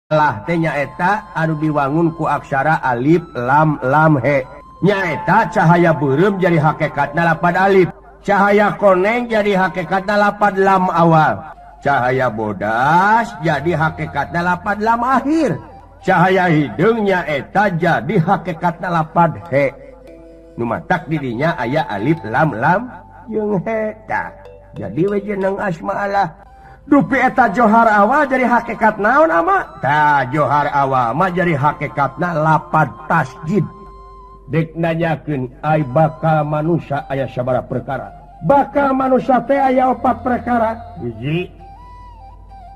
Allah teh nyaeta anu diwangun ku aksara alif lam lam he. Nyaeta cahaya beureum jadi hakikatna lapad alif, cahaya koneng jadi hakikatna lapad lam awal, cahaya bodas jadi hakikatna lapad lam akhir, cahaya hideung nyaeta jadi hakikatna lapad he. Nu matak dirinya aya alif lam lam jeung he. Tah, jadi we jeneng asma Allah. Dupi eta johar awal jadi hakikat naon ama? Ta johar awal mah jadi hakikatna lapad tasjid. Dek nanyakeun ai bakal manusia aya sabaraha perkara. Bakal manusia teh aya opat perkara. Hiji,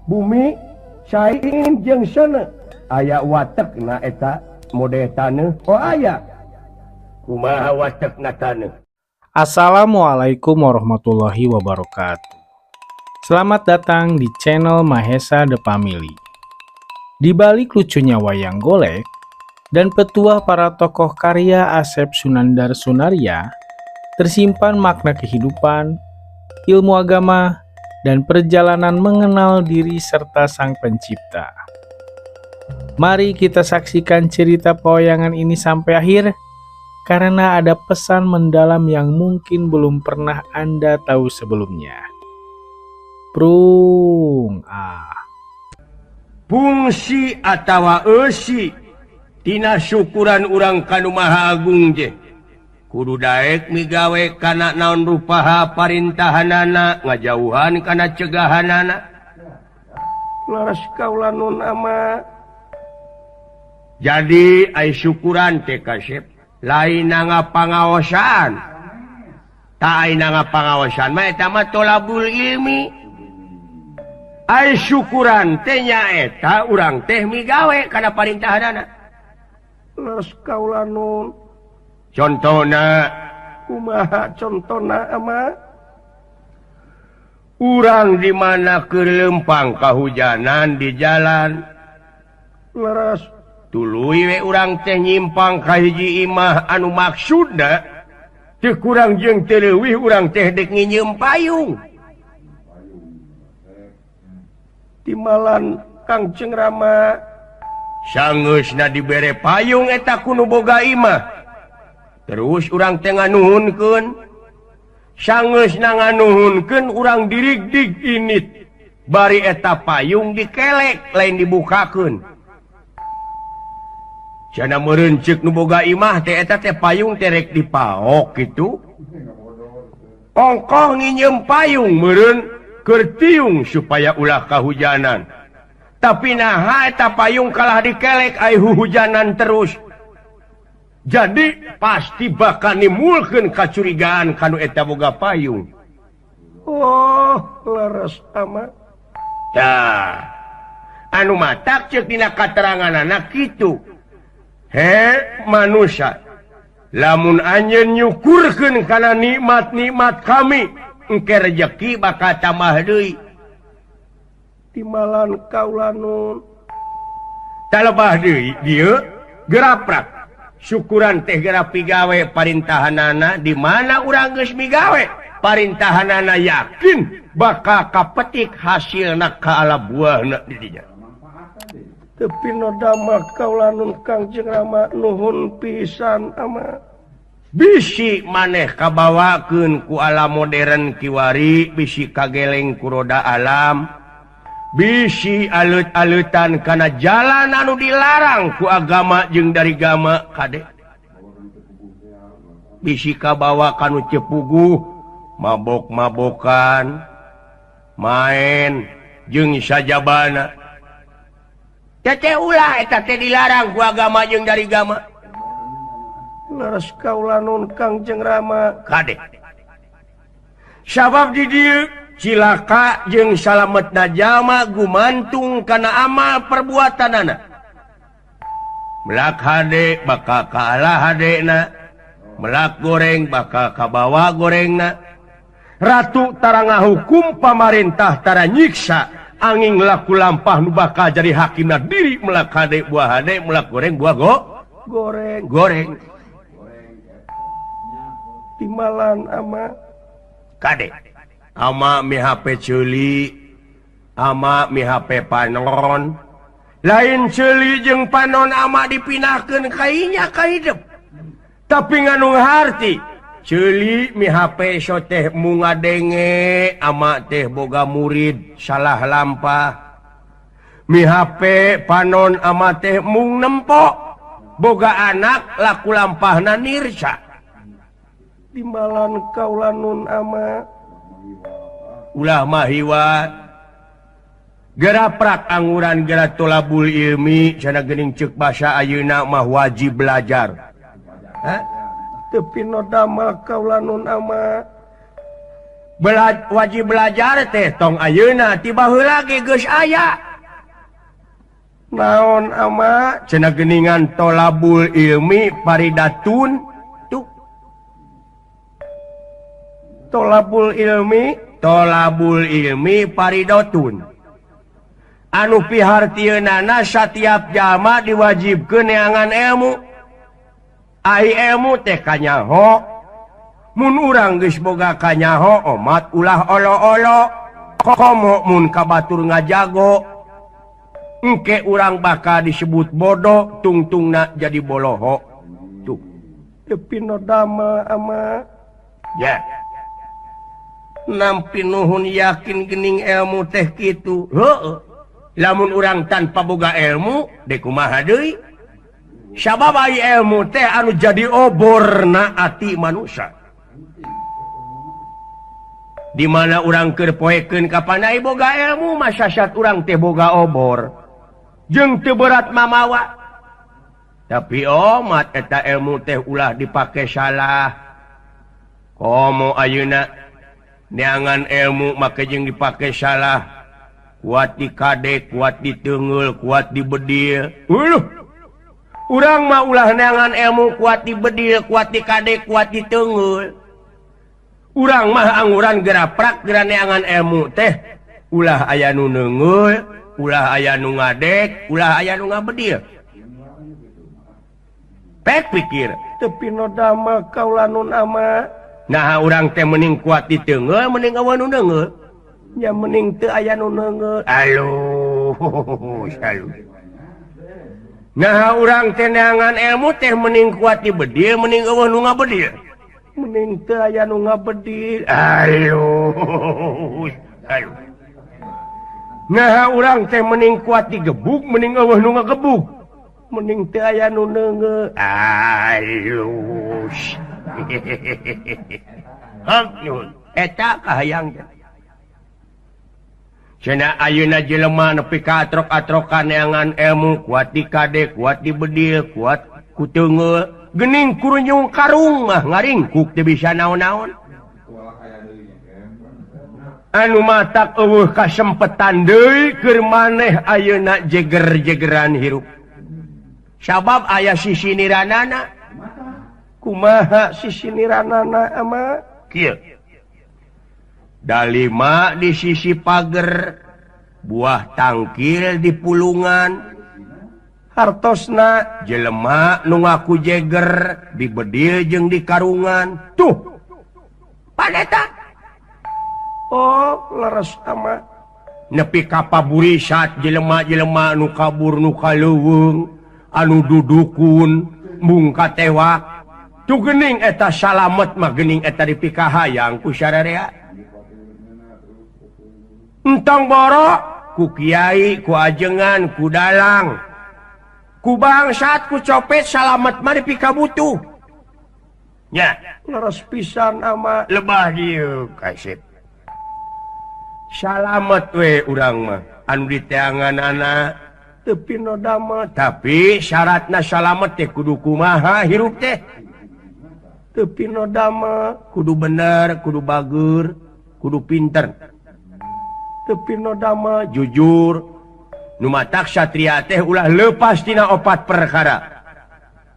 bumi, cai jeung seuneu. Aya watekna eta mode taneuh. Oh aya. Kumaha watekna taneuh? Assalamualaikum warahmatullahi wabarakatuh. Selamat datang di channel Mahesa The Family. Di balik lucunya wayang golek dan petuah para tokoh karya Asep Sunandar Sunarya, tersimpan makna kehidupan, ilmu agama, dan perjalanan mengenal diri serta Sang Pencipta. Mari kita saksikan cerita pewayangan ini sampai akhir, karena ada pesan mendalam yang mungkin belum pernah Anda tahu sebelumnya. Prung ah. Fungsi atawa eusi tina syukuran urang ka Nu Maha Agung je kudu daek migawe kana naon rupaha parintahanana, ngajauhan kana cegahanana. Laras kaula nun ama. Jadi ai syukuran teh kasep lain nanga pangaosan. Ta ai nanga pangaosan mah eta mah tolabul ilmi. Ai syukuran teh nyaeta urang teh migawe kana parintahanana. Leres kaula nun. Contona kumaha contona ama? Urang di mana keur lempang kahujanan di jalan. Leres tuluy we urang teh nyimpang ka hiji imah anu maksudna teu kurang jeung teu leuwih urang teh dek nginjeum payung. Timalan Kangjeng Rama sangeusna dibere payung eta ku nu boga imah. Terus urang teh nganuhunkeun, sangeusna nganuhunkeun urang dirigdig init, bari eta payung dikelek lain dibukakeun. Cenah meureun ceuk nu boga imah teh eta teh payung teh rek dipaok kitu. Ongkoh nginjeum payung meureun keur tiung supaya ulah kahujanan. Tapi naha eta payung kalah dikelek ai huhujanan terus. Jadi pasti bakal nimulkeun kacurigaan kanu eta boga payung. Oh, leres amat. Tah, anu matak ceuk dina kateranganana kitu. He manusia, lamun anjeun nyukurkeun kana nikmat-nikmat kami, engke rejeki bakal tambah deui. Timalan kaula nun. Talebah deui dieu geraprak. Syukuran teh geura pigawe parintahanana, di mana urang geus migawe parintahanana yakin bakal kapetik hasilna ka ala buahna di dinya. Tepi noda mah kaula nun Kangjeng Rama nuhun pisan ama. Bisi maneh kabawakeun ku alam modern kiwari, bisi kageleng ku roda alam, bisi alut-alutan kana jalan anu dilarang ku agama jeung dari gama kade. Bisi kabawa kanu cepuguh, mabok-mabokan, main jeung sajabana. Tete ulah eta teh dilarang ku agama jeung dari gama. Leres kaula nun Kangjeng Rama kade. Sabab di dieu cilaka jeung salametna jalma gumantung kana amal perbuatanana. Melak hade bakal kalah hadena, melak goreng bakal kabawa gorengna. Ratu tara ngahukum, pamarentah tara nyiksa, angin laku lampah nu bakal jadi hakimna diri. Melak hade buah hade, melak goreng buah goreng goreng. Timalan ama kade. Ama mi HP ceuli, ama mi HP panon, Lain ceuli jeung panon ama dipindahkeun kainya ka hidep. Tapi nganu harti ceuli mihape so teh mung ngadenge ama teh boga murid salah lampah. Mihape panon ama teh mung nempok boga anak laku lampahna nirsa. Timbalan kaula nun ama ulah mahiwa geraprak anguran gera tolabul ilmi cenah geuning ceuk basa ayeuna mah wajib belajar. Hah? Teu pinodama kaula nun ama. Wajib belajar teh tong ayeuna ti baheula ge geus aya. Naon ama cenah geuningan tolabul ilmi paridatun tuh. Tolabul ilmi paridatun. Anu pihartieunana satiap jalma diwajibkeun neangan ilmu. Ai ilmu teh kanyaho. Mun urang geus boga kanyaho omat ulah olo-olo. Komo mun ka batur ngajago. Engke urang bakal disebut bodoh tungtungna jadi boloho. Tuh. Teu pinodama ama. Ya. Nampi nuhun yakin geuning ilmu teh kitu. Heueuh. Lamun urang tanpa boga ilmu dek kumaha deui? Sabab ai ilmu teh anu jadi oborna ati manusia. Di mana urang keur poekeun kapan ai boga ilmu masasat urang teh boga obor. Jeung teu berat mamawa. Tapi omat eta ilmu teh ulah dipake salah. Komo ayeuna neangan ilmu make jeung dipake salah. Kuat di kadek, kuat di tenggel, kuat di bedil. Urang mah ulah neangan ilmu kuat di bedil, kuat di kadek, kuat di tenggel. Urang mah anguran geraprak gera neangan ilmu teh ulah aya nu neungeul, ulah aya nu ngadek, ulah aya nu ngabedil. Pek pikir, teu pinodama kaula nun ama. Nah urang teh mending kuat di tenggel, mending eueuh nu neungeul. Nya mending teu aya nu neungeul. Aduh, salu. Nah urang teh neangan ilmu teh mending kuat di bedil, mending eueuh nu ngabedil. Mending teu aya nu ngabedil. Aduh, salu. Nah urang teh mending kuat digebuk, mending eueuh nu ngagebuk. Mending teu aya nu neungeul. Aduh. Hang nyun, eta kahayang teh. Cenah ayeuna jelema nepi ka atrok-atrokan neangan ilmu kuat di kadek, kuat di bedil, kuat ku teungeul, geuning kurunyung karung mah ngaringkuk teu bisa naon-naon. Anu matak eueuh kasempetan deui keur maneh ayeuna jeger-jegeran hirup. Sabab aya sisiniranana. Kumaha sisiniranana ama? Kieu. Dalima di sisi pager, buah tangkil di pulungan, hartosna jelema nu ngaku jeger dibedil jeung di karungan. Tuh, paneta. Oh, leres ama. Nepi ka paburisat jelema-jelema nu kabur nu kaleuweung, anu dudukun, mung katewak. Tuh geuning eta salamet mah geuning eta dipikahayang ku sararea. Entong borok ku kiai, ku ajengan, ku dalang, ku bangsat, ku copet salamet mah dipikabutuh. Nya, leres pisan ama lebah dieu kasep. Salamet we urang mah anu diteanganana teu pinodama, tapi syaratna salamet teh kudu kumaha hirup teh. Teu pinodama, kudu bener, kudu bager, kudu pinter. Teu pinodama jujur. Nu matak satria teh ulah lepas tina opat perkara.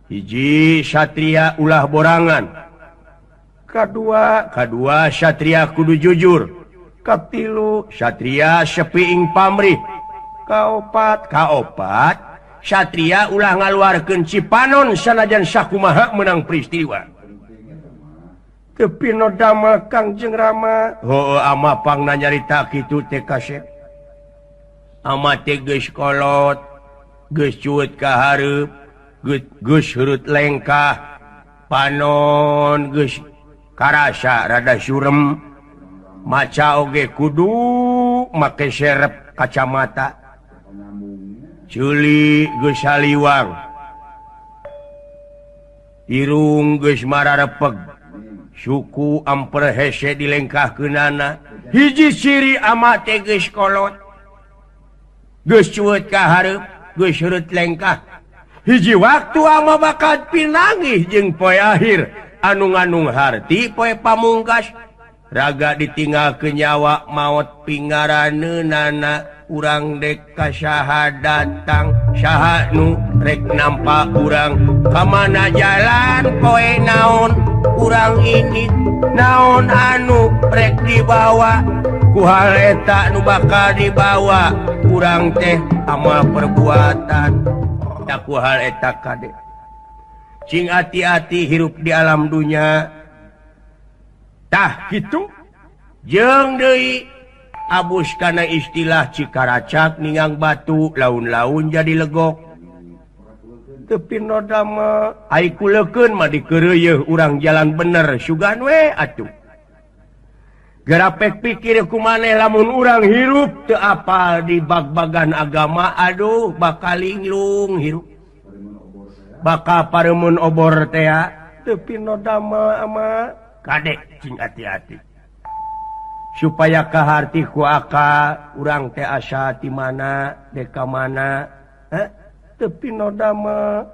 Hiji, satria ulah borangan. Kadua satria kudu jujur. Katilu, satria sepiing pamrih. Kaopat satria ulah ngaluarkeun cipanon sanajan sakumaha menang peristiwa. Teu pinodama Kangjeng Rama. Heueuh ama pangna nyarita kitu teh kasep. Ama teh geus kolot. Geus cueut ka hareup, geus heureut lengkah, panon geus karasa rada surem, maca oge kudu make serep kacamata. Ceuli geus saliwang, irung geus mararepeg, suku amper hese dilengkahkeunana. Hiji ciri ama teh geus kolot, geus cueut ka hareup, geus heureut lengkah. Hiji waktu ama bakal pinanggih jeung poe akhir anu nganung harti poe pamungkas. Raga ditinggal ke nyawa maot pingaraneunana, urang dek ka saha datang, saha nu rek nampa urang, ka mana jalan poe naon urang ini, naon anu rek dibawa, ku hal eta nu bakal dibawa urang teh amal perbuatan. Tak ku hal eta kade cing hati-hati hirup di alam dunya. Tah kitu jeung deui abus kana istilah cikaracak ningang batu laun-laun jadi legok. Tepi noda mah ai kuleukeun mah dikeureuyeun urang jalan bener sugan we atuh. Gerapek pikir kumaneh lamun urang hirup teu apal di bag-bagan agama, aduh bakal linglung hirup. Bakal pareumeun obor tea tepi noda mah ama kadek cing hati-hati supaya kaharti ku akal urang teh asa ti mana dek ka mana, tepi noda mah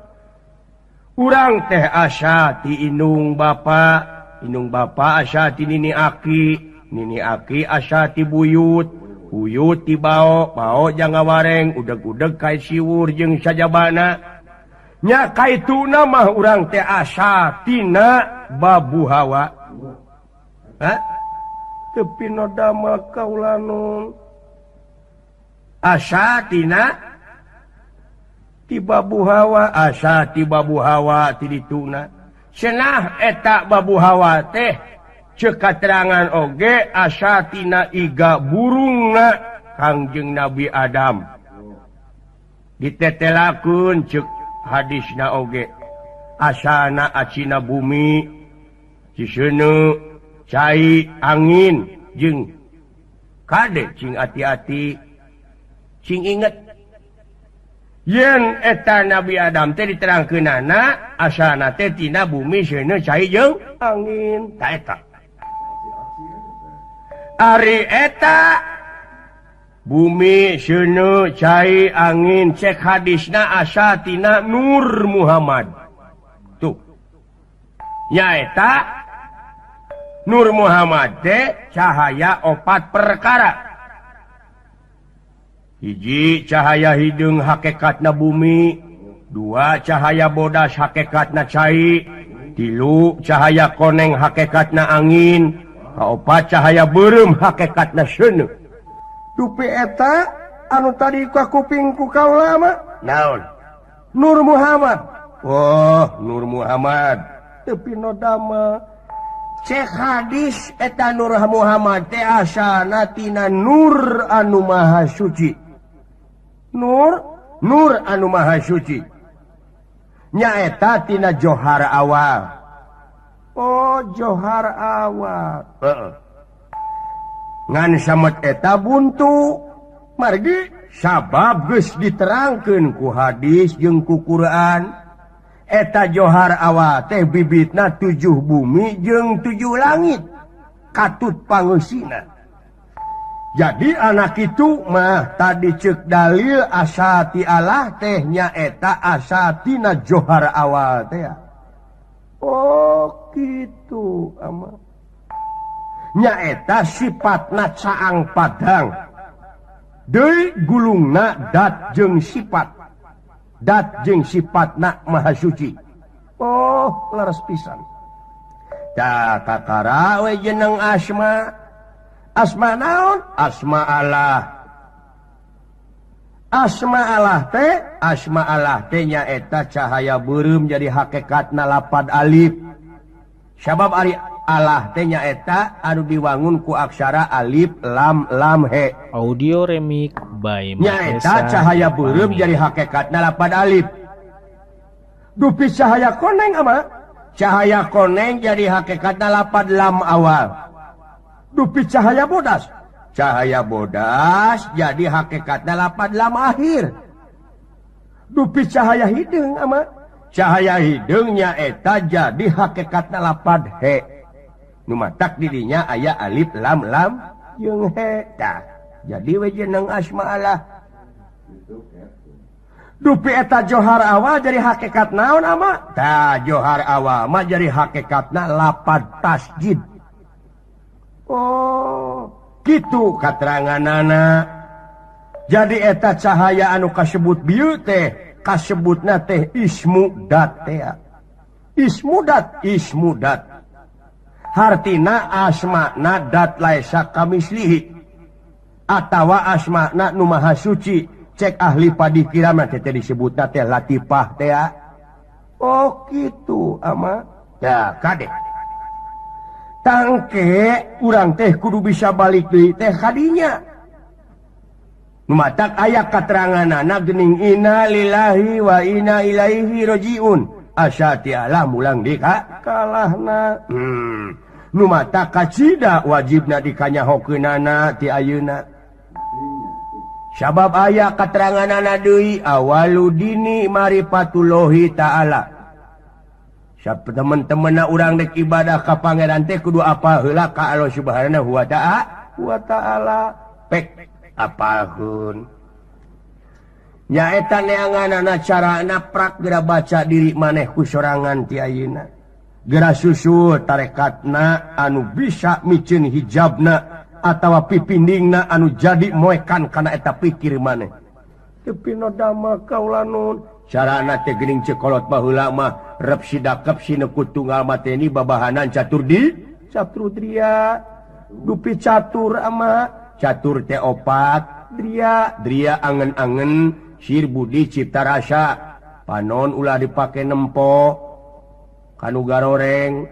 urang teh asa ti indung bapa, indung bapa asa ti nini aki, nini aki asa ti buyut, buyut ti bao, bao jangga wareng, udeg-udeg kai siwur jeung sajabana. Nya kaituna mah urang teh asa tina babu hawa. Hah? Tepi noda mah kaulanun asa tina ti babu hawa, asa ti babu hawa ti dituna. Cenah eta babu hawa teh ceuk katerangan oge asa tina iga burungna Kangjeng Nabi Adam. Ditetelakeun ceuk hadisna oge asana acina bumi ciseuneu cai angin jeung kade cing hati-hati cing inget yen eta Nabi Adam teh diterangkeunana asana teh tina bumi seuneu cai jeung angin. Ta eta ari eta bumi seuneu cai angin cek hadisna asa tina Nur Muhammad. Tuh nyaeta Nur Muhammad teh cahaya opat perkara. Hiji cahaya hideung hakikatna bumi, dua cahaya bodas hakikatna cai, tilu cahaya koneng hakikatna angin, kaopat cahaya beureum hakikatna seuneu. Dupi eta anu tadi ka kuping ku kaula mah naon? Nur Muhammad. Oh, Nur Muhammad. Tepi noda mah cek hadis eta Nur Muhammad teh asana tina Nur anu Maha Suci. Nur Nur anu Maha Suci nyaeta tina johar awal. Oh, johar awal. Heeh. Ngan samet eta buntu margi sabab geus diterangkeun ku hadis jeung ku Quran. Eta johar awal teh bibitna 7 bumi jeung 7 langit katut pangeusina. Jadi anak itu mah tadi cek dalil asati Allah teh nyaeta asatina johar awal teh. Oh gitu ama. Nyaeta sifatna caang padang. Deui gulungna dat jeung sifat. Dat jeung sifatna maha suci. Oh leres pisan. Da kakara we jeneng asma. Asma naon? Asma Allah. Asma Allah teh, asma Allah teh nyaeta cahaya beureum jadi hakikatna lapad alif. Sabab ari Allah teh nyaeta anu diwangun ku aksara alif lam lam he. Audio remix by nyaeta cahaya beureum jadi hakikatna lapad alif. Dupi cahaya koneng ama cahaya koneng jadi hakikatna lapad lam awal. Dupi cahaya bodas, cahaya bodas jadi hakikatna lapad lam akhir. Dupi cahaya hideung ama cahaya hideung nyaeta jadi hakikatna lapad he. Nu matak didinya aya alif lam lam jeung he. Tah jadi we jeneng asma Allah. Dupi eta johar awal jadi hakikat naon ama? Tah johar awal mah jadi hakikatna lapad tasjid. Oh, kitu kateranganana. Jadi eta cahaya anu kasebut bieu teh kasebutna teh ismu dat teh. Ismu dat, ismu dat. Hartina asmana dat laisa kamislihi atawa asmana nu maha suci. Cek ahli padikiran teh disebutna teh latifah teh. Oh kitu ama. Ya kade. Tangke urang teh kudu bisa balik deui teh kadinya. Nu matak aya kateranganana geuning innalillahi wa inna ilaihi rajiun. Asa tiala mulang di ka kalahna. Nu matak kacida wajibna dikanyahokeunana ti ayeuna. Sabab aya kateranganana deui awaludini marifatullahi ta'ala. Sab teman-temanna urang dek ibadah ka pangeran teh kudu apa heula ka Allah Subhanahu wa ta'ala. Pek apalkeun. Nyaeta neanganana carana prak geura baca diri maneh ku sorangan ti ayeuna. Geura susul tarekatna anu bisa miceun hijabna atawa pipindingna anu jadi moekan kana eta pikir maneh. Teu pinodama kaula nun. Carana teh geuning cekolot baheula mah rep sidakep sineku tunggal mateni babahanan catur di catur dria. Dupi catur ama catur teh opat dria dria angen-angen sir budi cipta rasa panon ulah dipake nempo kanu garoreng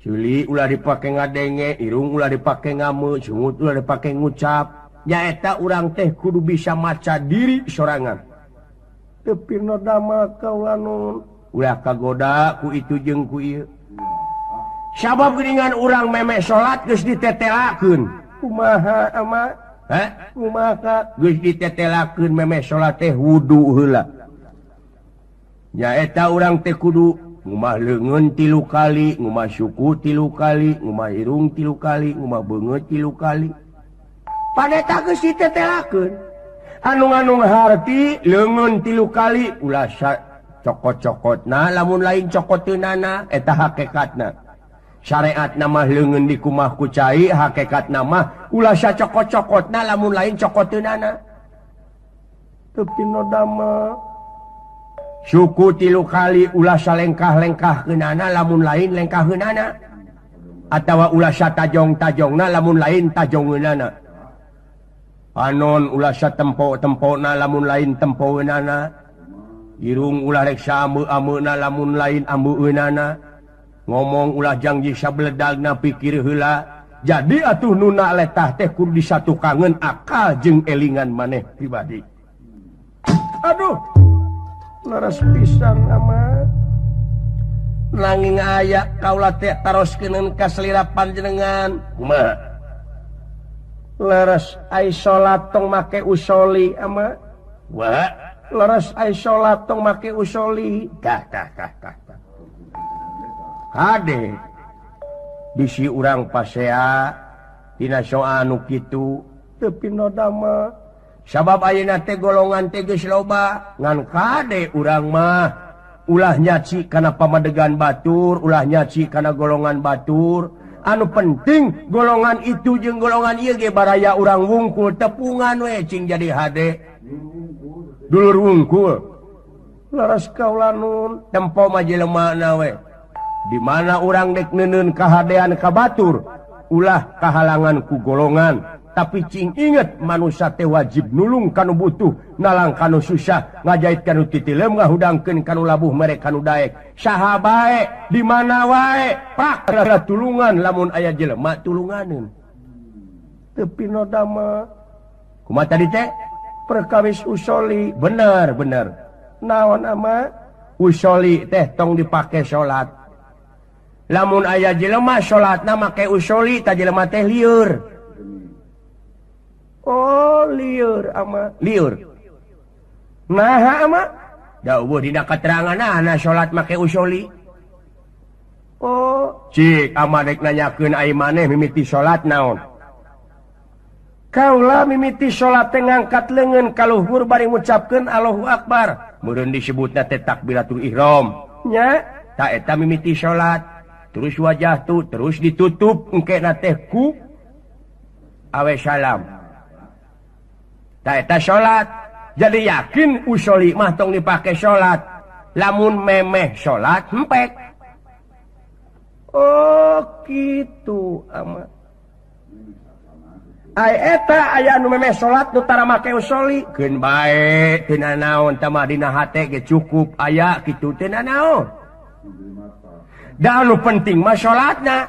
culi ulah dipake ngadenge irung ulah dipake ngame sungut ulah dipake ngucap. Nyaeta urang teh kudu bisa maca diri sorangan. Teu pinodama kaula nun ulah kagoda ku itu jeung ku ieu. Sabab geuningan urang memeh salat geus ditetelakeun. Kumaha ama? Hah? Kumaha geus ditetelakeun memeh salat teh wudu heula. Nyaeta urang teh kudu ngumah leungeun 3 kali, ngumah suku 3 kali, ngumah irung 3 kali, ngumah beungeut 3 kali. Paneta geus ditetelakeun. Anu-anu harti leungeun 3 kali ulah cokot-cokotna lamun lain cokoteunana eta hakikatna. Syariat nama leungeun dikumah ku cai hakikat nama ulah sacokot-cokotna lamun lain cokoteunana. Teu pinodama suku 3 kali ulah salengkah-lengkahkeunana lamun lain lengkahkeunana atawa ulah satajong-tajongna lamun lain tajongeunana. Panon ulah satempo-tempona lamun lain tempoeunana. Irung ulah rek saameu-ameuna lamun lain ambeueunana. Ngomong ulah jangji sabledagna pikir heula. Jadi atuh nuna letah teh kudu disatukangeun akal jeung elingan maneh pribadi. Aduh, leres pisan ama. Nanging aya kaula teh taroskeun ka selira panjenengan. Kumaha? Leres ai salat tong make usoli ama. Wah, leres ai salat tong make usoli. Tah tah tah tah. Kade bisi urang pasea tina soa anu kitu teu pinodama. Sabab ayeuna teh golongan teh geus loba ngan kade urang mah ulah nyaci kana pamadegan batur, ulah nyaci kana golongan batur. Anu penting golongan itu jeung golongan ieu ge baraya urang wungkul tepungan we cing jadi hade. Dulur wungkul. Leres kaula nun tempo mah jelemana we. Di mana urang dek neunun kahadean ka batur ulah kahalangan ku golongan Tapi cing inget manusia teh wajib nulung kanu butuh, nalang kanu susah, ngajait kanu titilem, ngahudangkeun kanu labuh, mere kanu daek. Saha bae, di mana wae, prak tulungan lamun aya jelema tulunganeun. Teu pinodama. Kumaha tadi teh? Perkawis usoli, bener bener. Naon ama? Usoli teh tong dipake salat. Lamun aya jelema salatna make usoli, ta jelema teh lieur. Oh liur ama liur. Nah ama da eueuh dina katerangan ana salat make usoli. Oh cik ama rek nanyakeun ai maneh mimiti salat naon? Kaula mimiti salat teh ngangkat leungeun ka luhur bari ngucapkeun Allahu Akbar. Meureun disebutna teh takbiratul ihram. Nya ta eta mimiti salat. Terus wajah tu terus ditutup engkena teh ku awe salam. Eta salat jadi yakin usoli mah tong dipake salat lamun memeh salat hempek. Oh kitu ama ai eta aya anu memeh salat nu tara make usoli keun bae teu nanaon tah mah dina hate ge cukup aya kitu teu nanaon. Da anu penting mah salatna,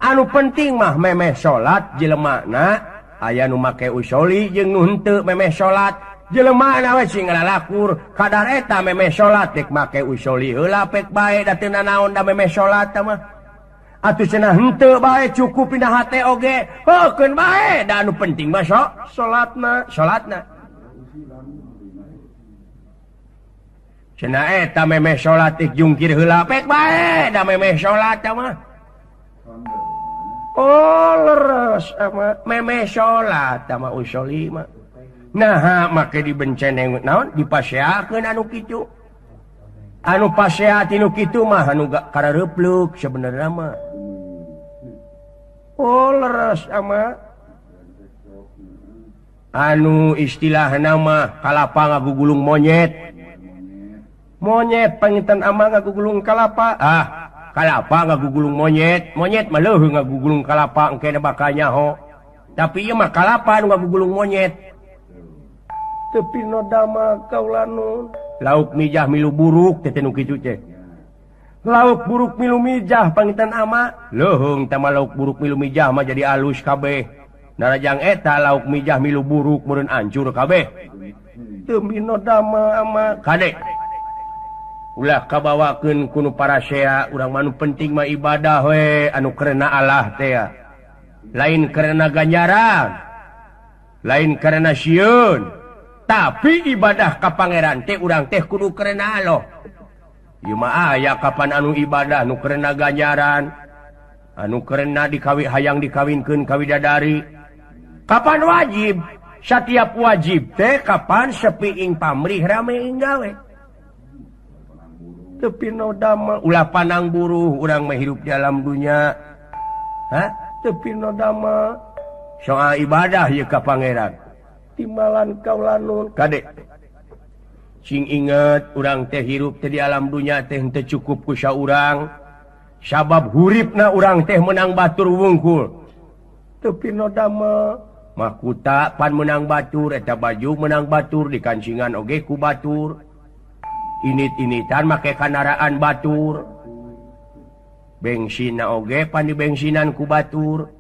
anu penting mah memeh salat jelemana aya nu make usoli jeung nu henteu memeh salat jelema na we sing ngalakur kadar eta memeh salat dek make usoli heula pek bae da teu nanaon da memeh salat tah mah atuh cenah henteu bae cukup dina hate oge heukeun bae da anu penting mah salatna salatna cenah eta memeh salat dek jungkir heula pek bae da memeh salat tah mah. Oh leres ama memeh salat sama usoli mah. Nah make dibenceneng naon dipaseakeun anu kitu. Anu pasea tinu kitu mah anu karareupluk sebenarnya mah. Oh leres ama anu istilahna mah kalapa ngagugulung monyet. Monyet panginten ama ngagugulung kalapa. Ah kalapa ngagugulung monyet, monyet mah leuheung ngagugulung kalapa engke bakal nyaho. Tapi ieu mah kalapa nu ngagugulung monyet. Teu pinodama kaula nun. Lauk mijah milu buruk teh nu kitu teh. Lauk buruk milu mijah panginten ama, leuheung teh mah lauk buruk milu mijah mah jadi alus kabeh. Narajang eta lauk mijah milu buruk meureun ancur kabeh. Teu pinodama ama kade. Ulah kabawakeun ku nu parasea urang mah nu penting mah ibadah we anu karena Allah teh. Lain karena ganjaran, lain karena sieun, tapi ibadah ka pangeran teh urang teh kudu karena Allah. Ieu mah aya kapan anu ibadah nu karena ganjaran, anu karena dikawi hayang dikawinkeun ka widadari. Kapan wajib? Satiap wajib teh kapan sepi ing pamrih rame ing gawe. Tepi nodama ulah panang buruh urang mah hirup di alam dunia. Hah? Tepi nodama soal ibadah ye ka pangeran. Timbalan kaula nun kade. Sing inget urang teh hirup teh di alam dunia teh henteu cukup ku saurang. Sabab huripna urang teh menang batur wungkul. Tepi nodama mahkuta pan menang batur eta baju menang batur dikancingan oge ku batur. Init-initan make kandaraan batur. Bengsina oge pan dibensinan ku batur.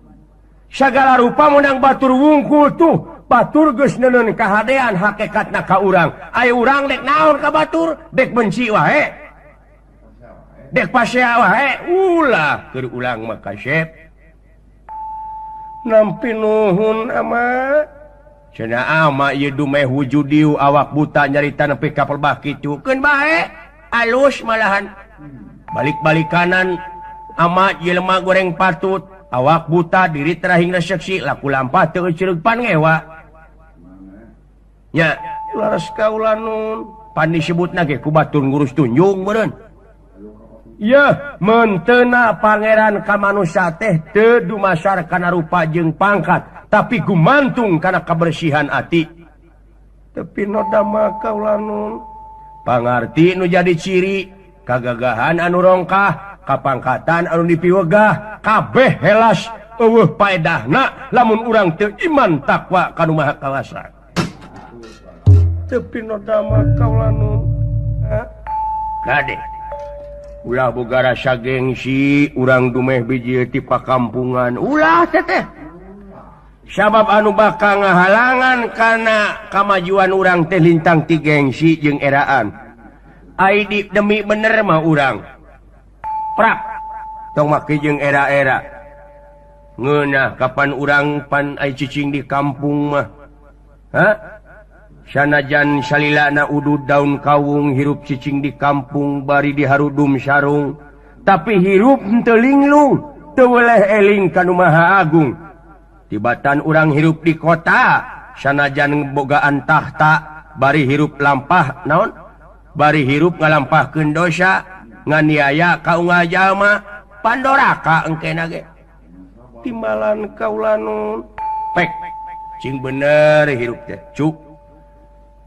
Sagala rupa menang batur wungkul tuh. Batur geus neuneun kahadean hakikatna ka urang. Aya urang dek naon ka batur, dek benci wae. Dek pasea wae, ulah keur ulang mah kasep. Nampi nuhun ama. Cenah ama ieu dumeh wujudiu awak buta nyarita nepi ka pelbah kitu. Keun bae, alus malahan. Balik-balik kanan ama jelema goreng patut, awak buta diri terahing reseksi laku lampah teu euceureuh pan ngewa. Nya, laras kaula nun, pan disebutna ge ku batur ngurus tunjung meureun. Yeuh, menteuna pangeran ka manusia teh teu dumasar kana rupa jeung pangkat, tapi gumantung kana kebersihan ati. Tapi nodama kaula nun, pangarti nu jadi ciri kagagahan anu rongkah, kapangkatan anu dipiwegah, kabeh helas Eueuh paedahna lamun urang teu iman takwa ka Nu Maha Kawasa. Teu pinodama kaula nun. Kade. Ulah boga rasa gengsi urang dumeh biji ti pakampungan. Ulah teteh. Sabab anu bakal ngahalangan kana kamajuan urang teh lintang ti gengsi jeung eraan. Ai demi bener mah urang. Prak. Tong make jeung era-era. Ngeunah kapan urang pan ai cicing di kampung mah. Hah? Sanajan salilana udud daun kawung hirup cicing di kampung bari diharudum sarung, tapi hirup henteu linglung, teu weleh eling ka Nu Maha Agung. Tibatan urang hirup di kota, sanajan bogaan tahta, bari hirup lampah naon? Bari hirup ngalampahkeun dosa, nganiaya ka unggal jalma, pandoraka engkena ge. Timbalan kaula nun. Pek cing bener hirup teh, cuk.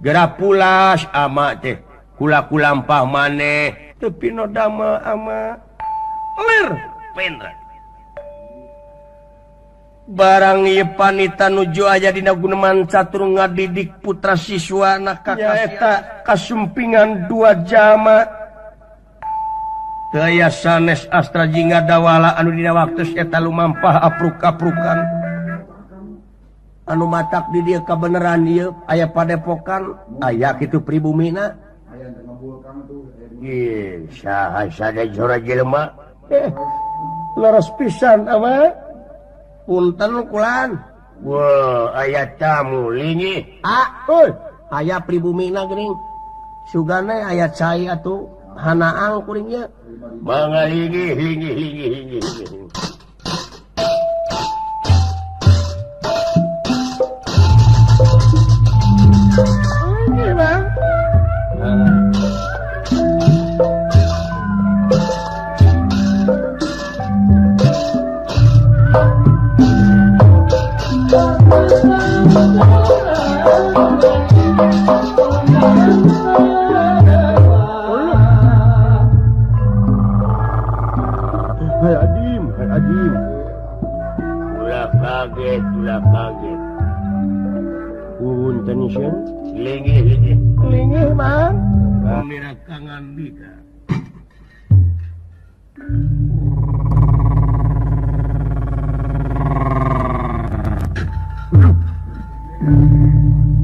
Geura pulas ama teh kula kulampah maneh teu pinodama ama lir penra barang ieu panita nuju aya dina guneman catur ngadidik putra siswa na nyaeta kasumpingan dua jama teu aya sanes astra jingga dawala anu dina waktu eta lumampah apruk-aprukan anu matak di dia kebenaran ieu aya padepokan aya kitu pribumina ih saha sada jora jelema leres pisan ama punten kulan wah aya tamu linggih ah euy aya pribumina geuning sugane aya cai atuh hanaang kuring ieu mangga linggih linggih linggih linggih. Hai Adim, hai Adim. Ulah kaget, ulah kaget. Punten sieun. Linggih, linggih. Linggih, Bang. Kamera kangan bika.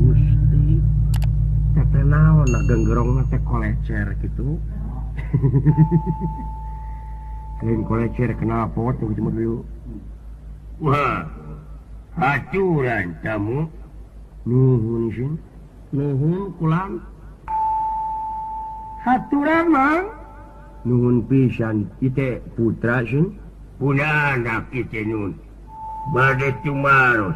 Gusti. Teh naon genggerongna teh kolecer kitu. Lain kolecer kenapa tuh cuma dulu. Wah, aturan tamu. Nuhun sih, nuhun kulang. Haturan mang. Nuhun pisan ite putra sih. Punya anak ite nun. Bade tumaros.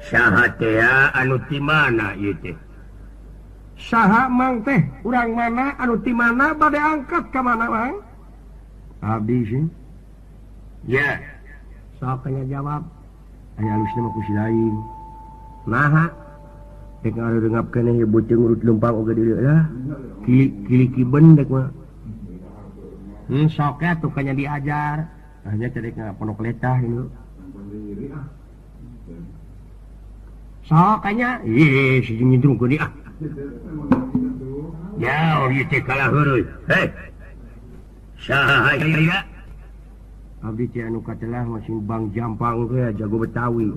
Saha teh anu ti mana ieu teh? Saha mang teh? Urang mana anu ti mana bade angkat ka mana mang? Abdi sih. Ya. Sok nya jawab. Aya alusna mah ku si lain. Naha? Dek ngareungap keneh ieu beuteung urut leumpang oge deui lah. Kili-kili kiben dek mah. Sok atuh kanya diajar. Hanya teh dek ngaponok letah ieu. Sok kanya. Ih, si nyindrung keun ah. Ya, ieu teh kalah heureui. Hei. Saha ya? Abdi teh anu katelah masih Bang Jampang teh jago Betawi.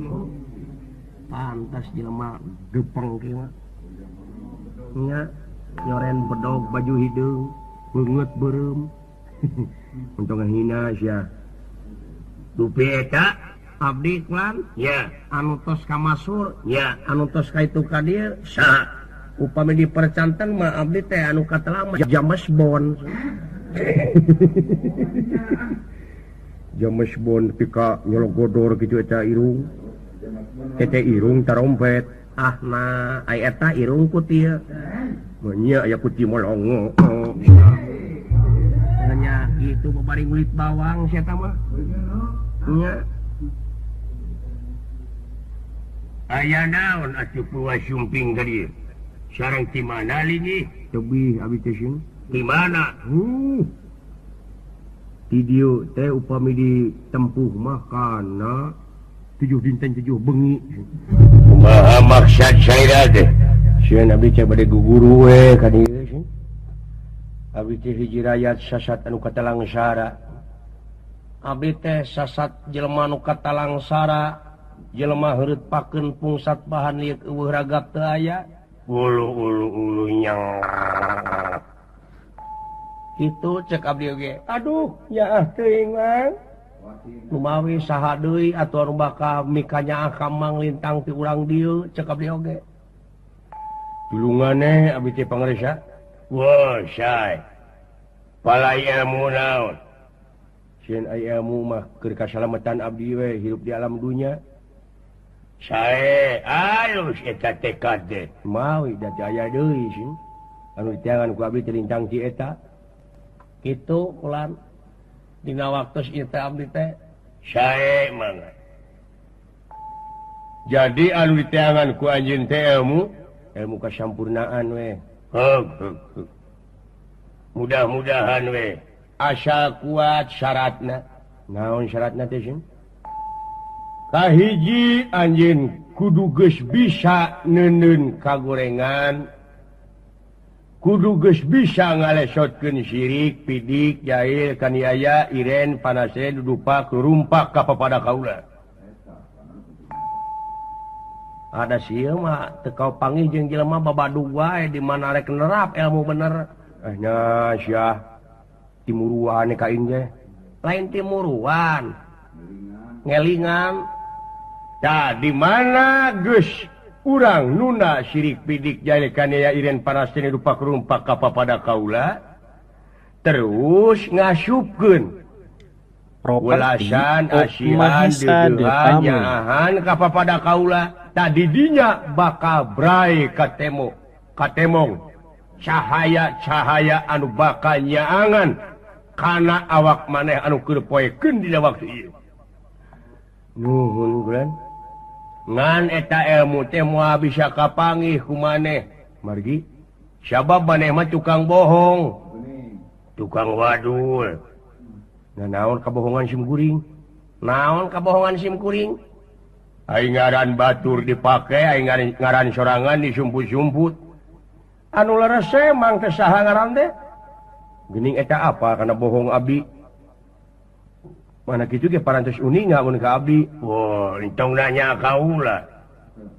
Pantas jelema gepeng kieu mah. Nya nyoren bedog baju hideung, beungeut beureum. Untung ngahina sia. Dupi eta abdi kulan? Ya, anu tos ka Masur, ya, anu tos ka itu ka dieu. Saha? Upami dipercanten mah abdi teh anu katelah mah James Bond. James Bond pika nyologodor gitu eta irung. Tete irung tarompet. Ah nah ai eta irung ku tieu. Nya aya ku tieu molongo. Nya kitu babari ngulit bawang sia eta mah. Nya. Aya naon atuh puas sumping ka dieu? Sareng ti mana linggih? Tebih abi teh sieun. Di mana? Ti dieu teh upami ditempuh mah kana 7 dinten 7 bengi. Kumaha maksad salira teh? Sieun abdi teh bade guguru we ka dieu sih. Abdi teh hiji rayat sasat anu katalangsara. Abdi teh sasat jelema anu katalangsara, jelema heureut pakeun pungsat bahan lieuk eueuh ragap teu aya. Ulu-ulu-ulu nyang. Kitu cek abdi oge. Aduh, nyaah teuing Mang. Lumawi saha deui atuh anu bakal mikanyaah ka Mang Lintang ti urang dieu cek abdi oge. Tulungane abdi teh pangaresa. Wah, sae. Palai ilmu naon? Sieun ai ilmu mah keur kasalametan abdi we hirup di alam dunya. Sae, alus eta tekad teh. Mawi da teu aya deui sih. Anu diteangan ku abdi teh lintang ti eta. Kitu ulan dina waktu ieu teh abdi teh sae mangga. Jadi anu diteangan ku anjeun teh ilmu, ilmu kasampurnaan we. Heug heug heug. Mudah-mudahan we asal kuat syaratna. Naon syaratna teh sih? Kahiji anjeun kudu geus bisa neuneun kagorengan, kudu geus bisa ngalesotkeun sirik, pidik, jahil, kaniaya, iren, panase, dudupak, rumpak ka papada kaula. Ada sieun mah teu kapanggih jeung jelema babadug wae di mana rek nerap ilmu bener. Nya sia timuruan ka aing teh. Lain timuruan. Ngelingan. Tah di mana geus urang nuna sirik pidik jahil kaniaya iren panase dudupak rumpak ka papada kaula terus ngasupkeun welasan asihan deudeuhan nyaahan ka papada kaula. Tadi dinya bakal brai katemo katemong cahaya-cahaya anu bakal nyaangan kana awak maneh anu keur poekeun dina waktu ieu. Nuhun Gulan. Ngan eta ilmu teh moal bisa kapanggih ku maneh. Margi sabab maneh mah tukang bohong, tukang wadul. Nah, naon kabohongan sim kuring? Naon kabohongan sim kuring? Aing ngaran batur dipake, aing ngaran sorangan disumput-sumput. Anu leres mang teh saha ngaran teh? Geuning eta apa kana bohong abdi? Mana kitu ge parantos uninga mun ka abdi. Wah, entong nanya kaula.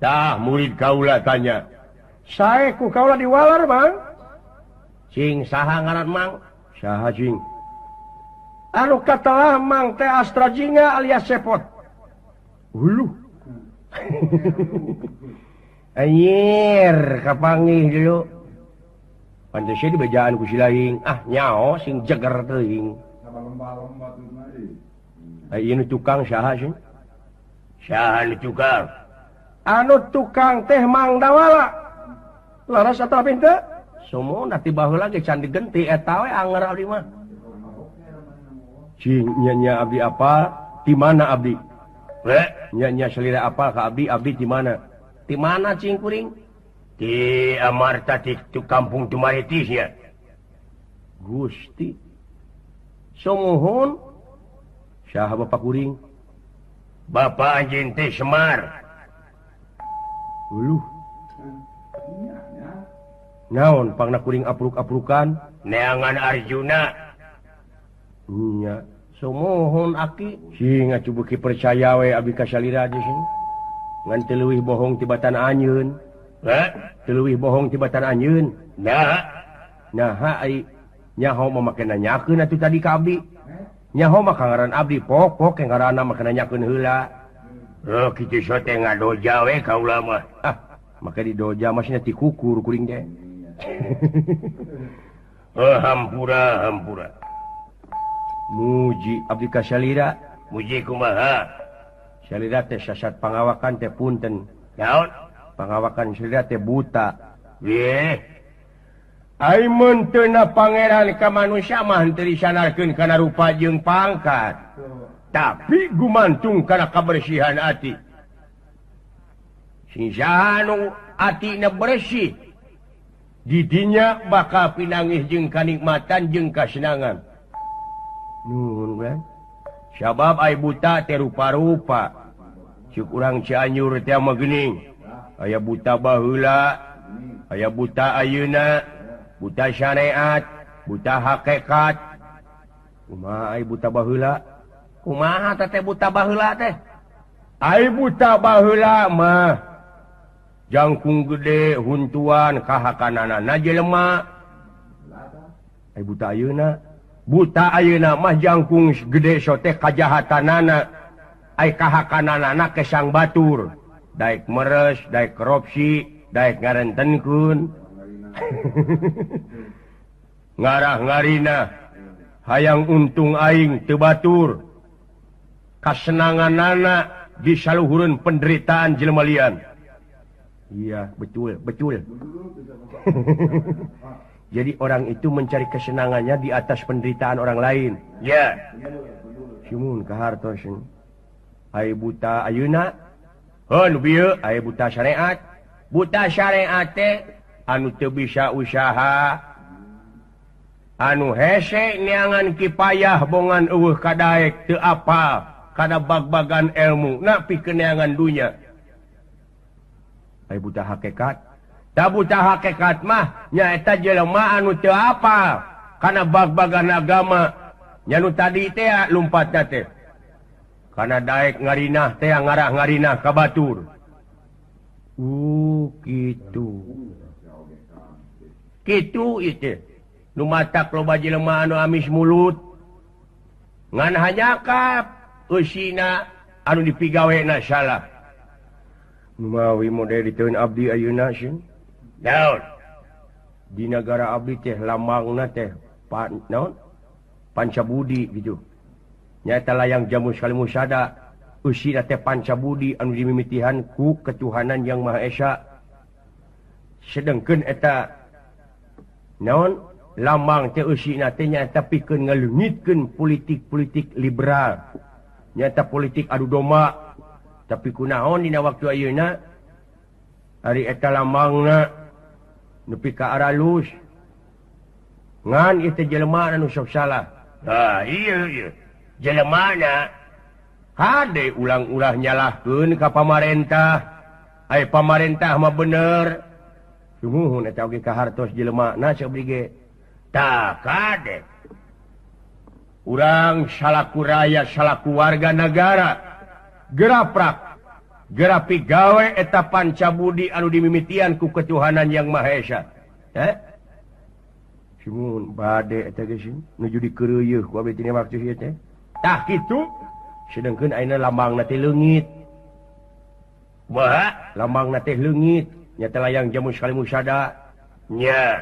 Tah murid kaula tanya. Sae ku kaula diwalar, Mang. Cing saha ngaran Mang? Saha cing? Anu katelah Mang teh Astra Jingga alias Sepot. Huluh. Anjir, kapanggih dulu. Pantes dibejaan ku si laing. Ah, nyao sing jeger teuing. Ai nu tukang saha sih? Saha nu tukang? Anu tukang teh Mang Dawala. Laras atawa henteu? Sumuna ti baheula ge can digenti eta we anger abdi mah. Cing nya nya abdi apa? Di mana abdi? We, nya nya salira apa ka abdi? Abdi di mana? Di mana cing kuring? Di Amarta di kampung Tumaritis ya. Gusti. Sumuhun saha bapak kuring? Bapak anjeun teh Semar. Uluh. Naon pangna kuring apruk-aprukan? Neangan Arjuna. Nya. Sumuhun aki. Sing atuh beuki percaya we abdi ka salira di sini. Ngan teu leuwih bohong tibatan anjeun. Heh, teu leuwih bohong tibatan anjeun. Nah, naha ai nyaho mah make nanyakeun atuh tadi ka abdi. Nyaho mah ka ngaran abdi pok-pok ngaranna mah nanyakeun heula. Heuh kitu sote ngadoja we kaula mah. Ah, make didoja mah nya tikukur kuring teh. Heuh hampura hampura. Muji abdi ka salira, muji kumaha? Salira teh sasat pangawakan teh punten. Naon? Pangawakan salira teh buta. Weh. Ai mun teu na pangeran ka manusia mah henteu disanarkeun kana rupa jeung pangkat. Tapi gumantung kana kabersihan ati. Sing saha nu atina bersih, didinya bakal pinangih jeung kanikmatan jeung kasenangan. Nuhun kan sabab ai buta teh rupa-rupa cuk urang Cianjur teh mah geuning aya buta baheula aya buta ayeuna buta syariat buta hakikat kumaha ai buta baheula kumaha teh buta baheula teh ai buta baheula mah jangkung gede huntuan kahakanana jelema ai buta ayeuna buta ayeuna mah jangkung gede sote kajahatanana ai kahakanana kesang batur daek meres daek korupsi daek ngarentenkeun ngarah ngarina hayang untung aing teu batur kasenanganana disaluhureun penderitaan jelema lian. Iya betul betul. Jadi orang itu mencari kesenangannya di atas penderitaan orang lain. Ya. Simun kahartos. Ai buta ayeuna heuh nu bieu ai buta syariat. Buta syariat teh anu teu bisa usaha. Anu hese neangan kipayah bongan eueuh kadaek teu apal kana bag-bagan ilmu na pikeun neangan dunya. Ai buta hakikat. Da buta hakikat mah nyaeta jelema anu teu apal kana bag-bagan agama nya nu tadi teh lumpatna teh kana daek ngarinah teh ngarah ngarinah ka batur. Kitu kitu ieu nu matak loba jelema anu amis mulut ngan hanyakap eusina anu dipigawena salah. Mawi model diteun abdi ayeuna sieun. Naon? Di negara abdi teh lambangna teh naon? Pancabudi gitu. Nyaeta layang jamu sekali musada eusina teh pancabudi anu dimimitihan ku ketuhanan yang Maha Esa. Sedengkeun eta naon? Lambang teh eusina teh nyaeta pikeun ngaleungitkeun politik-politik liberal. Nyaeta politik adu domba. Tapi kunaon dina waktu ayeuna ari eta lambangna nepi ka aralus ngan ieu teh jelema anu sok salah. Ah ieu ieu jelemana hade ulang-ulah nyalahkeun ka pamarentah. Ai pamarentah mah bener sumuhun eta oge kahartos jelemana sok beli ge tah kade urang salaku raya salaku warga negara geraprak gerapi gawe eta pancabudi anu dimimitian ku ketuhanan yang Maha Esa. Simun bade eta geus nuju dikeureuyeun ku abdi tina waktu ieu teh. Tah kitu sedengkeun ayeuna lambangna teh leungit. Kumaha? Lambangna teh leungit nyata layang jamu sekali musada. Nya.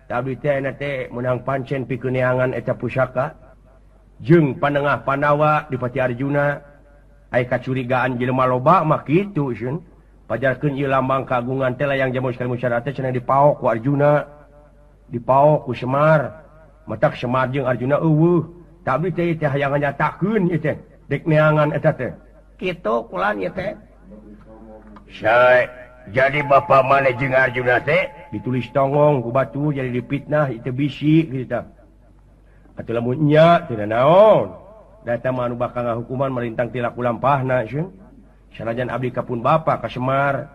Abdi teh ayeuna teh meunang pancen pikeun neangan eta pusaka jeung panengah Pandawa di Pati Arjuna. Ai kacurigaan jelema loba mah kitu sieun. Pajarkeun ieu lambang kagungan teh layang jamu sekali musada teh cenah dipaok ku Arjuna. Dipaok ku Semar. Matak Semar jeung Arjuna eueuh. Tapi teh teh hayang nyatakeun ieu teh dek neangan eta teh. Kitu kulan ieu teh. Sae, jadi bapa maneh jeung Arjuna teh ditulis tongong ku batu jadi dipitnah ieu teh bisi kitu tah. Atuh lamun nya teu naon. Data mah anu bakal ngahukuman merintang tilaku lampahna sieun. Sanajan abdi kapun bapa ka Semar.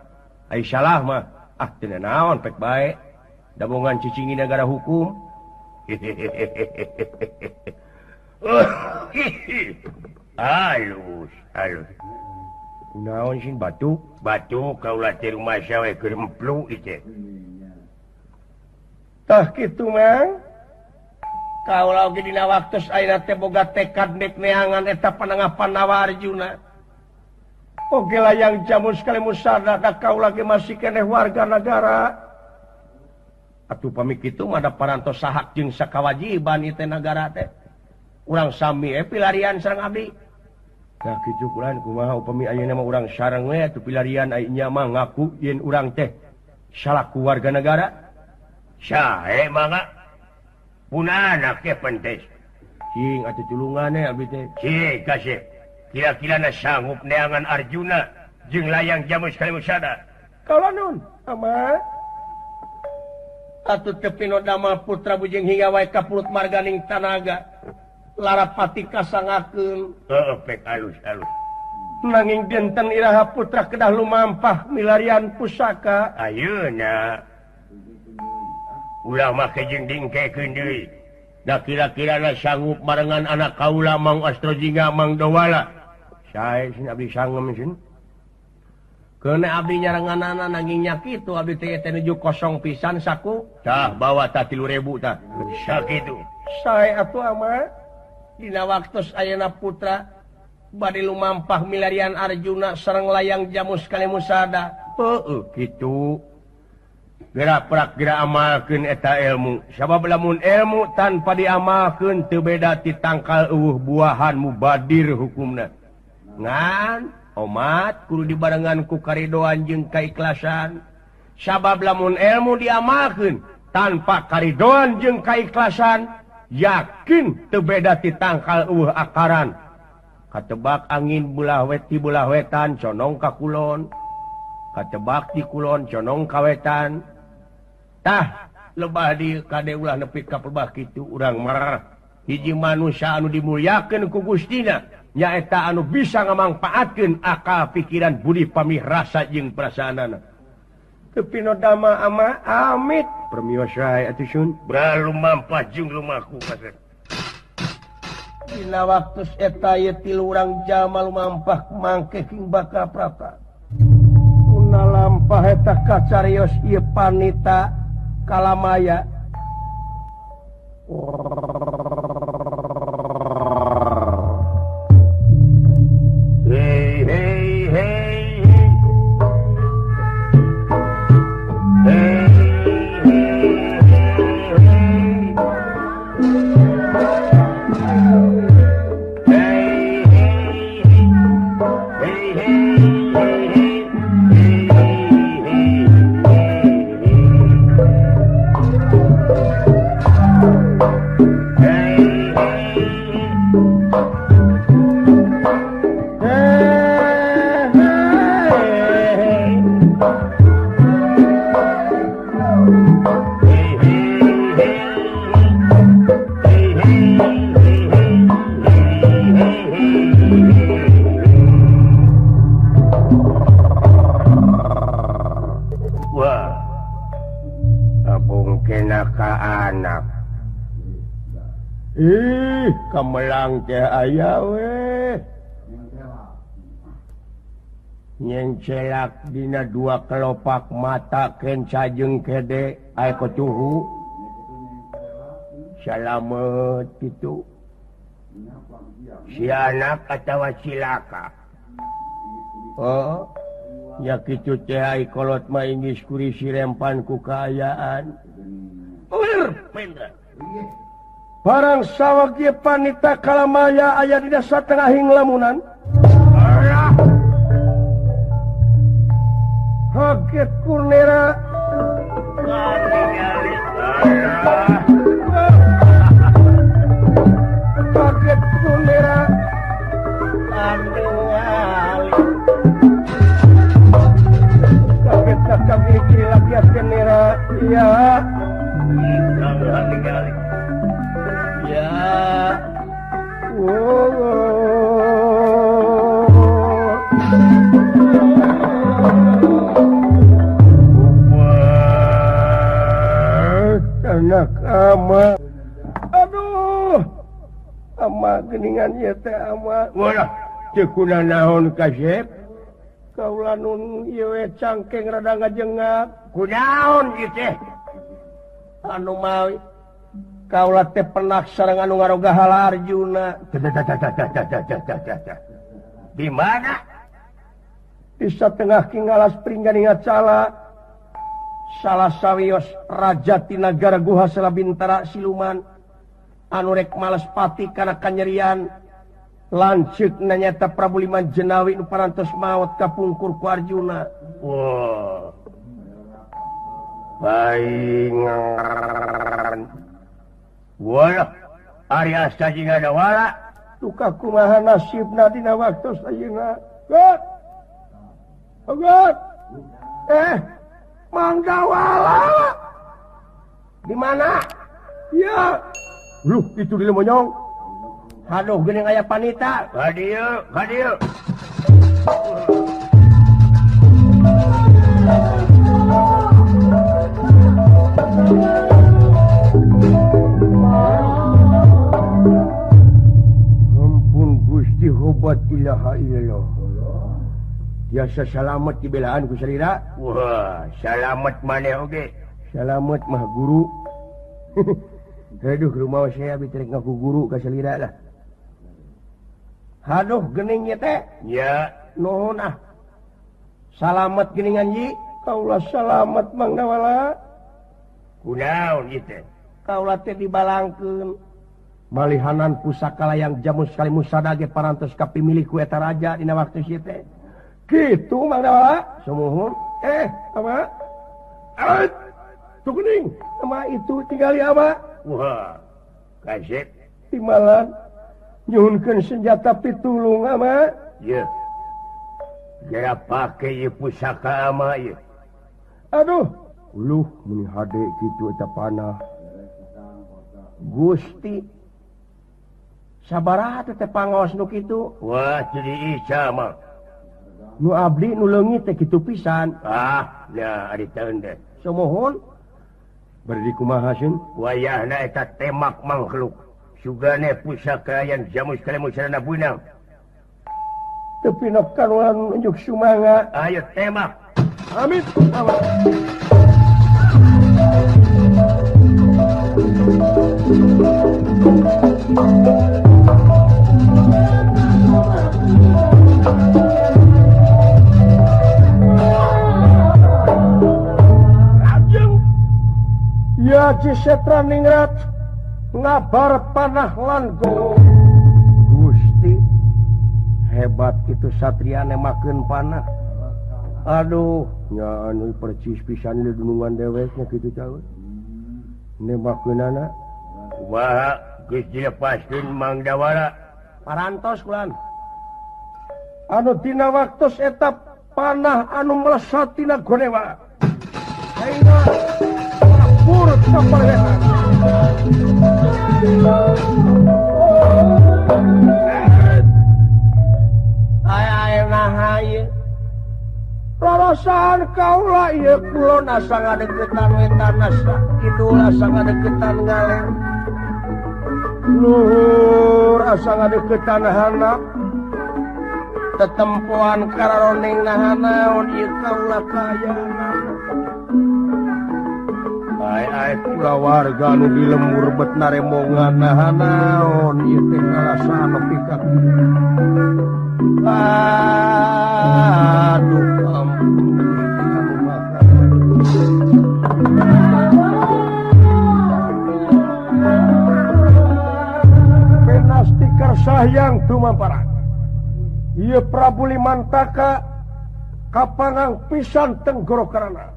Ai salah mah ah teu naon pek bae. Dabongan cicingi negara hukum. Halus, halus. Kunaon sieun batu? Batu kaula teh rumasa we keur emplu ieu teh. Tah kitu mah. Kaula oge dina waktu ayeuna teh boga tekad nek neangan eta panengah Pandawa Arjuna. Oge layang jamu sekali musada da kaula ge masih keneh warga negara. Atuh pami kitu mah da parantos sahak jeung sakawajiban ieu teh nagara teh. Urang sami pilarian sareng abdi. Tah kitu kulan kumaha upami ayeuna mah urang sareng we atuh pilarian ai nya mah ngaku yen urang teh salaku warga negara. Sae mangga. Punana ke penting. Cing atuh tulungan abdi teh. Cing kasih. Kira-kira na sanggup neangan Arjuna jeung layang jamu sekali musada. Kaula nun, ama. Atuh teu pino damel putra bujeng hingga wae ka pulut marganing tanaga. Larapati kasangakeun. Heeh pek alus-alus. Nanging dinten iraha putra kedah lumampah milarian pusaka. Ayeuna ulah make jeung dingkekeun deui. Da kira-kirana sanggup barengan anak kaula Mang Astrajingga Mang Dawala. Sae sin abdi sangem sin. Keuna abdi nyarenganana nanging nya kitu abdi teh teh nuju kosong pisan saku. Tah bawa tah 3.000 tah. Sakitu. Sae atuh ama dina waktos ayeuna putra bade lumampah milarian Arjuna sareng layang Jamus Kalimusada. Heueuh kitu. Geura prak geura amalkeun eta ilmu. Sabab lamun ilmu tanpa diamalkeun teu beda ti tangkal eueuh buahan mubadir hukumna. Ngan omat kudu dibarengan ku karidoan jeung kaikhlasan. Sabab lamun ilmu diamalkeun tanpa karidoan jeung kaikhlasan yakin teu beda ti tangkal eueuh akaran. Katebak angin belah weti belah wetan conong ka kulon. Katebak di kulon conong ka wetan. Tah lebah di kade ulah nepi ka pelbah kitu urang marah. Hiji manusia anu dimulyakeun ku Gustina nyaeta anu bisa ngamangpaatkeun akal pikiran budi pamih rasa jeung perasaanana. Teu pinodama ama amit permios wae atuh sun. Balumampah jeung lumaku kasep. Dina waktu eta ieu tilu urang jalma lumampah mangke king bakal prapa. Tuna lampah eta kacarios ieu panita Kalamaya. Hey hey hey hey anak. Ih, kamelang teh aya we. Nyencelak dina dua kelopak mata kenca jeung kede aya kocuhu. Salamet kitu. Si anak atawa cilaka. Oh, nya kitu teh ai kolot mah inggis kurisi rempan ku kaayaan. Barang saweg ieu panita Kalamaya aya dina satengahing lamunan. Kaget Kurnera. Kaget Kurnera. Kaget kakak kiri laki Kurnera. Iya. Ya. Anak ama. Aduh. Ama geningan ieu teh ama. Walah, teu kunanaon kasep. Kaula nun ieu we cangkeng rada ngajengak. Kunaon ieu teh? Anu mawi kaula teh penak sareng anu ngaroga hala Arjuna. Di mana? Di satengah kingalas pringganinga cala. Salah sawios raja tinagara guha Selabintara siluman anu rek males pati kana kanyerian lanceuk nanyata Prabu Liman Jenawi nu parantos maot kapungkur ku Arjuna. Wah. Baingan. Walah, ari asta jeung ada wala duka kumaha nasibna dina waktu ayeuna. God. God. Manggawala. Di mana? Ya. Luh, itu di Lemonyong. Aduh geuning aya panita. Ka dieu, ka dieu. Ampun Gusti hobat ilaha illallah. Biasa salamet dibelaan ku salira. Wah, salamet maneh oge. Salamet mah guru. Aduh, rumah saya abi terek ngaku guru ka salira lah. Aduh, geuning ieu teh. Ya, nuhun ah. Salamet geuningan ji. Kaula salamet Mang Dawala. Kunaon ieu teh? Kaula teh dibalangkeun. Malihanan pusaka layang jamus kali musada ge parantos kapimilih ku eta raja dina waktu ieu teh. Gitu Mang Dawala. Sumuhun. Ama. Tuh geuning. Ama itu tinggali ama. Wah, kasep. Timalan nyuhunkeun senjata pitulung ama. Ye. Geura pake ieu pusaka ama ieu. Aduh, uluh meni hade kitu eta panah. Gusti. Sabaraha teh pangaos nu kitu? Wah, jadi ica mah. Nu abdi nu leungit teh kitu pisan. Ah, nya ari taeun teh. Sumuhun. Bari kumaha seun? Wayahna eta temak makhluk. Sugane pusaka yang jamus kalemusana bunang. Tepi karuan unjuk sumanga. Ayo temak. Amin. Rajeng. Ya Cisetra ningrat ngabar panah lan go. Gusti hebat itu satria nemakeun panah. Aduh, nya anu percis pisan di dunungan deweknya kitu tah. Nemakeunana kumaha geus dilepaskeun Mang Dawala. Parantos kulan. Anu dina waktos eta panah anu melesat tina gonewa. Sehingga purut kapalehan. Ay naha ieu. Rarasaan kaula ieu kulon asa ngadeukeutan wetan asa kidul asa ngadeukeutan ngaler. Luhur asa ngadeukeutan handap. Tetempoan kararoning naha naon ieu kaula kaayaan. Ai kulawarga nu di lembur bet naremongan naha naon ieu teh ngarasa nepi ka aduh ampun anu maka Penastikar Sahyang tumampara ieu Prabu Limantaka kapangang pisan tenggorokanana.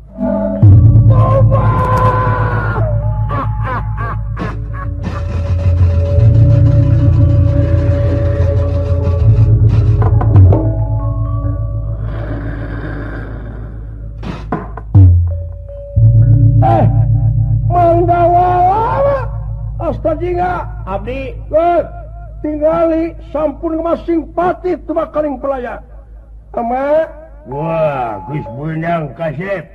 Mang Dawala Astajinga abdi tinggali sampun masing patih tumakaling pelaya. Ama wah geus beunang kasep.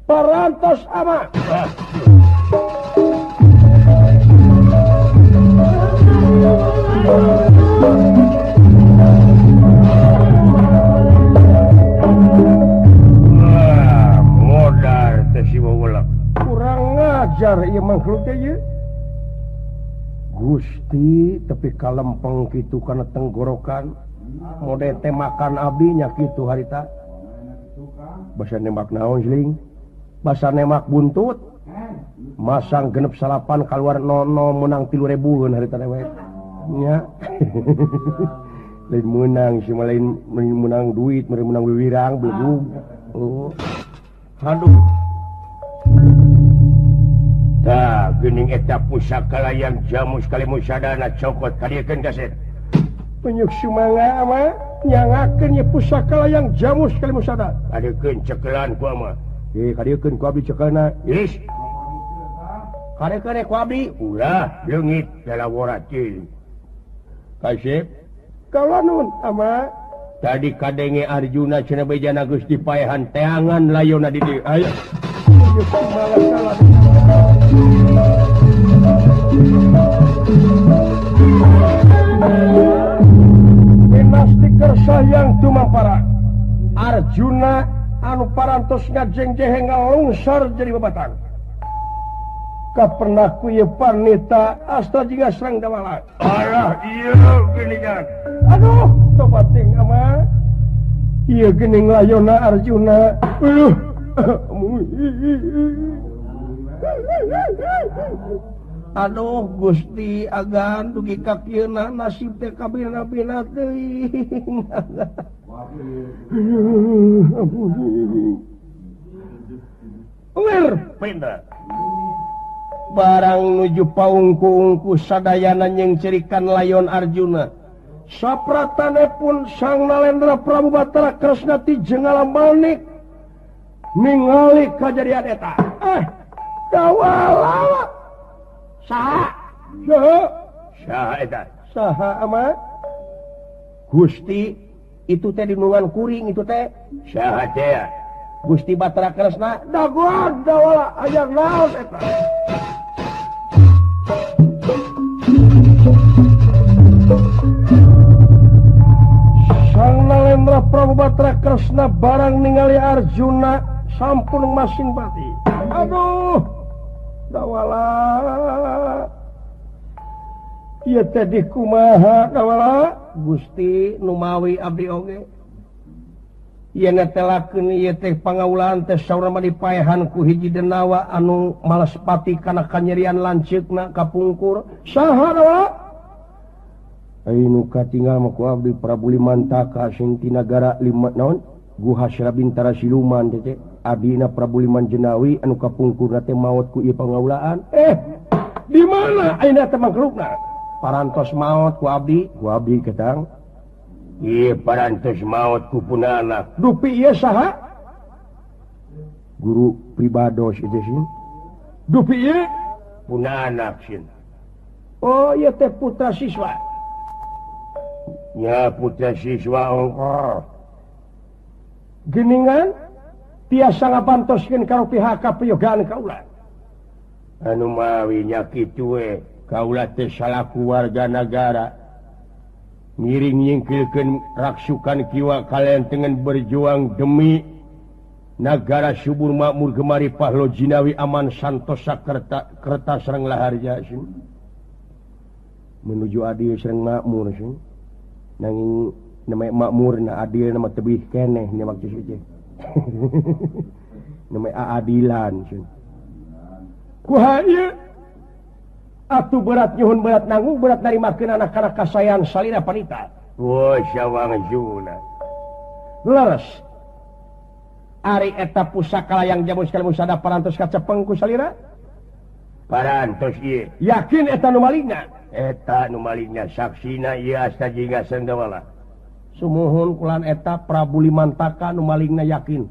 Parantos ama. Wah, modar teh si wawelak. Kurang ngajar ieu makhluk teh ieu. Gusti tepi kalempeng kitu kana tenggorokan. Mode teh makan abdi nya kitu harita. Basa nembak naon siling? Basa nemak buntut masang 68 keluar 00 menang 3.000 harita dewek nya. Lain menang si lain menang duit menang wiwirang belegug. Oh aduh tah geuning eta pusaka layang jamus kalimusadana cokot kadiekeun kaset. Penyuk sumanga ama nyangakeun ye pusaka layang jamus kalimusada. Kadiekeun cekelan ku ama. Kadiekeun ku abdi cekelna. Is. Kadiekeun ku abdi ulah leungit lalawora teuing. Kasep kaula nuhun ama tadi kadenge Arjuna cenah bejana geus dipaehan teangan layona di dieu. Ayo Dinasti Kersayang tumampara Arjuna anu parantos ngajeng-jeheng ngalungsar jadi babatang. Kapernak ku ieu parnita asta jiga serang dawala. Alah ieu geuningan. Aduh, tobating ama. Ieu geuning layona Arjuna. Aduh. Aduh Gusti agan dugi ka kieuna nasib teh kabina-bina teuing. Lir pindah. Barang nuju paungku-ungku sadayana nyengcirikan layon Arjuna. Sapratane pun Sang Nalendra Prabu Batara Kresna ti Jengala Manik ningali kajadian eta. Dawala. Saha? Saha? Saha eta? Saha ama? Gusti itu teh dinungan kuring itu teh. Saha teh? Gusti Batara Kresna dagoan dawala aya naon eta? Sang Nalendra Prabu Batara Kresna barang ningali Arjuna sampun masing pati. Aduh, dawala. Ieu teh dikumaha dawala? Gusti numawi abdi oge. Ieu netelakeun ieu teh pangaulaan teh saurna mah dipaehan ku hiji denawa anu males pati kana kanyerian lanceukna kapungkur. Saha dawala? Ainu katinggal mah ku abdi Prabu Limantaka sing ti nagara lima naon Guha Srabintara Siluman teh abdina Prabu Liman Jenawi anu kapungkurna teh maot ku ieu pangaulaan. Di mana ayeuna teh mangklukna? Parantos maot ku abdi ketang. Ieu parantos maot ku punana. Dupi ieu saha? Guru pribados ieu sih. Dupi ieu punanak sieun. Oh, ieu teh putra siswa. Ya putra siswa ongkoh. Geningan tiasa ngabantoskeun ka pihak kaprayogaan kaula. Anu mawi nya kitu we, kaula teh salaku warga nagara ngiring nyingkilkeun raksukan kiwa kalian dengan berjuang demi nagara subur makmur gemari pahlo jinawi aman santosa kerta kerta sareng laharja sih. Menuju adil sareng makmur sih. Nanging namanya makmur na adil nama tebih keneh nya maksud teh. Namanya adilan sih. Kuha ieu atuh berat nyuhun berat nanggung berat narimakeun anak kana kasayan salira panita. Woi sawang juna. Leres. Ari eta pusaka layang jamu sekali musada parantos kacepeng ku salira? Parantos ieu. Yakin eta nu malingna? Eta nu malingna saksina ieu asta jingga sendawala. Sumuhun kulan eta Prabu Limantaka nu malingna yakin.